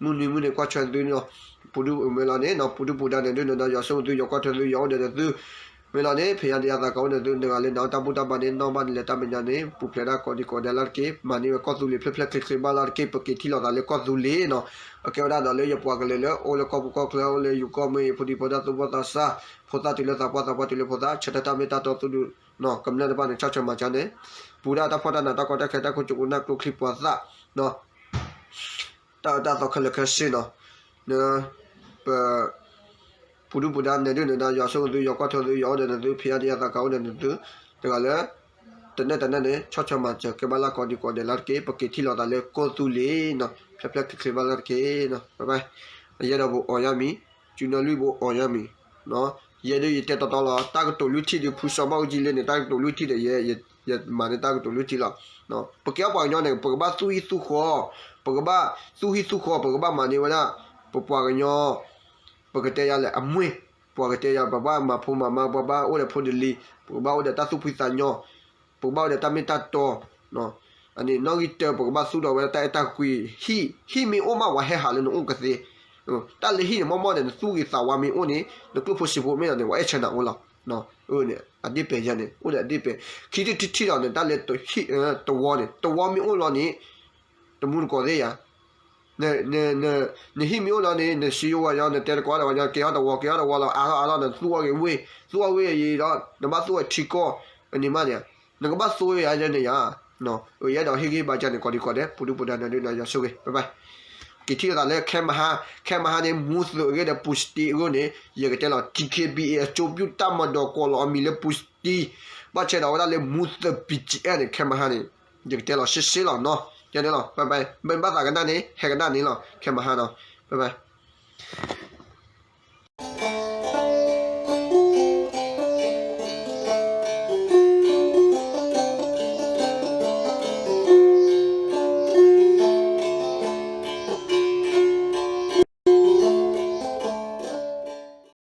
မုၢ်နွံမုၢ်န့ၣ် ကွၢ်ထွဲသုနီၤ ပူၤဒုၣ်မ့ၢ်လီၤန့ၣ်နီၤ ပူၤဒုၣ်ပူၤဒါန့ၣ် ဒုၣ်နၢၤဒါ ယွၤဆိၣ်ဂ့ၤသု ယွၤကွၢ်ထွဲသု ယွၤအိၣ်ဒီးနသု မ့ၢ်လီၤန့ၣ် ဖဲညါဒံးအသးကအိၣ်န့ၣ်သု တဂၤလၢနၤတၢ်ဘူၣ်တၢ်ဘါန့ၣ် နီၢ်ဘၣ်န့ၣ် လဲၤတၢ်မဲာ်ညါန့ၣ် ပူၤဖျဲးဒၣ်ကိးဒံကိးဒဲးလၢ်တက့ၢ် မၤန့ၢ်ဝဲကီၢ်သူလ့ၤဖျၢၣ်ဖျၢၣ်ချ့ချ့ဘၣ်လၢ်တက့ၢ် ပက့ၤထံၣ်လိာ်သးလၢကီၢ်သူလ့ၤနီၤ အကဲဝဲဒၣ်ဒီးလၢယပှၤကလုာ်လၢ အိၣ်လၢကီၢ်ပူၤကီၢ်ချၢ အိၣ်လၢယိၤကီၢ်မ့ၢ် ဖိဒံဖိဒါ သူၣ်ဘီၣ်သးစၢ် ဖိသၣ်တုၤလၢသးပှၢ် သးပှၢ်တုၤလၢဖိသၣ် ဆၢထၢၣ်တၢ်မ့ၢ်တၢ်တီ သူၣ်ဒူ ကမျၢၢ်တဖၣ်န့ၣ် ဆီၣ်ထွဲမၤစၢၤန့ၣ် ပူၤဒၣ်တၢ်ဖှီၣ်တၢ်နးတၢ်ကီတၢ်ခဲ တၢ်ခိၣ်ကၠူကနၢ်ကျိချံပှၤသၣ် တၢ်အၢတၢ်သီခဲလၢာ်ခဲဆ့နီၤ ပ ပူၤဒုၣ်ပူၤဒါ နၢၤဒုၣ်နၢၤဒါ ယွၤဆိၣ်ဂ့ၤသု ယွၤကွၢ်ထွဲသု ယွၤအိၣ်ဒီးနသု ဖဲညါဒံးအသးကအိၣ်ဒီးနသု တဂၤလၢ တနၢၤတနၢၤန့ၣ် ဆီၣ်ထွဲမၤစၢၤကဲဘၣ်လၢ်ကိးဒံကိးဒဲးလၢ်တက့ၢ် ပက့ၤထံၣ်လိာ်သးလၢကီၢ်သူလ့ၤနီၤ ဖျၢၣ်ဖျၢၣ်ချ့ချ့ဘၣ်လၢ်တက့ၢ်နီၤ ဘၣ်ဘၣ် ယအဲၣ်ဒိးပအိးယါမံၤ ကၠူနီၢ်လွံၢ်ပအိးယါမံၤ ယဲဒၣ်ယတဲတီတီလီၤ တၢ်ကတိၤလွံၢ်ထံၣ်ဒီး ဖုစီၤဘၣ်အူကၠံလ့န့ၣ် တၢ်ကတိၤလွံၢ်ထံၣ်ဒီး ယ ယမၤန့ၢ်တၢ်ကတိၤလွံၢ်ထံၣ်လီၤ. ပကဲပှၤကညီန့ၣ် ပကဘၣ်သူၣ်ဟံၣ်သူၣ်ဃီ, ပကဘၣ်သူၣ်ဟံၣ်သူၣ်ဃီ ပကဘၣ်မၤန့ၢ်ဝဲဒၣ် ပပှၤကညီ ပကတဲယၤလဲၣ် အမွ့ၢ်, ပှၤကတဲယၤ ပဘၣ်မၤဖိမၤမါ ပဘၣ်အိၣ်ဒီးဖိဒလံၤ, ပကဘၣ်အိၣ်ဒီးတၢ်သူၣ်ဖှံသးညီ, ပကဘၣ်အိၣ်ဒီးတၢ်မ့ၢ်တၢ်တီ, အန့ၣ်နီၣ်ဂံၢ်တၢ ပကဘၣ်သူၣ်ထီၣ်ဝဲဒၣ်တၢ်အဲၣ်တၢ်ကွံ, ဟံၣ်, ဟံၣ်မ့ၢ်အိၣ်မး ပှၤဟဲဟးလၢနအိၣ်ကသ့, တၢ်လၢဟံၣ်န့ၣ် မ့ၢ်မ့ၢ်န့ၣ် နသူၣ်ဂ့ၤသးဝါမ့ၢ်အိၣ်န့ၣ် နကျိၣ်ဖိစ့ဖိမ့ၢ်လီၤန့ၣ် ပှၤအဲၣ်ဆၢနၤအိၣ်လီၤ. အန့ၣ် အဒ့ၣ်ပဲာ်ယၤန့ၣ် အိၣ်ဒီးအဒ့ၣ်ပဲာ်, ခံထံၣ်တထံၣ်လီၤန့ၣ် တၢ်လၢဟံၣ်တဝီန့ၣ် တဝီမ့ၢ်အိၣ်လီၤန့ၣ် တမူတကိးသ့ၣ်ယၤ နဟံၣ်မ့ၢ်အိၣ်လီၤန့ၣ် နစံးယိဝဲညီ နတဲတကိးဒီးဝဲညီ ကဲထီၣ်တဝီ ကဲထီၣ်တဝီလီၤ အါထီၣ်အါထီၣ် နသူၣ်အီၣ်ဂ့ၤဝ့ၢ်, သူၣ်အီၣ်ဝ့ၢ်အံၤဒီး နဘၣ်သူၣ်ဝဲထံကီၢ်, အန့ၣ်မးန့ၣ် နကဘၣ်သူၣ်ဝဲယၤန့ၣ်ယၤ, ယအဲၣ်ဒိးဟ့ၣ်ဂံၢ်ဟ့ၣ်ဘါကၢန့ၣ် ကိးဒံကိးဒဲး ပူၤဒုၣ်ပူၤဒါ နၢၤဒုၣ်နၢၤဒါ ယွၤဆိၣ်ဂ့ၤ ဘၣ်ဘၣ် က့ၤထံၣ်လိာ်သးလၢ ခဲမဟါ, ခဲမဟါန့ၣ် မူသုးအဂ့ၢ်ဒီး ပူၤစတံအဂ့ၢ်န့ၣ် ယကတဲလီၤ T K B A အကျိုးပြုတပ်မတော် ကိးလီၤအမံၤလၢ ပူၤစတံ, ဘၣ်ဆၣ်ဒီးဝဲဒၣ်လၢ မူသုး P G F န့ၣ် ခဲမဟါန့ၣ် ယကတဲလီၤရှဲရှဲလီၤနီၤ, ယန့ၣ်လီၤ ဘၣ်ဘၣ် ဘၣ်သးကနၣ်န့ၣ် ဟဲကနၣ်န့ၣ်လီၤ ခဲမဟါနီၤ ဘၣ်ဘၣ်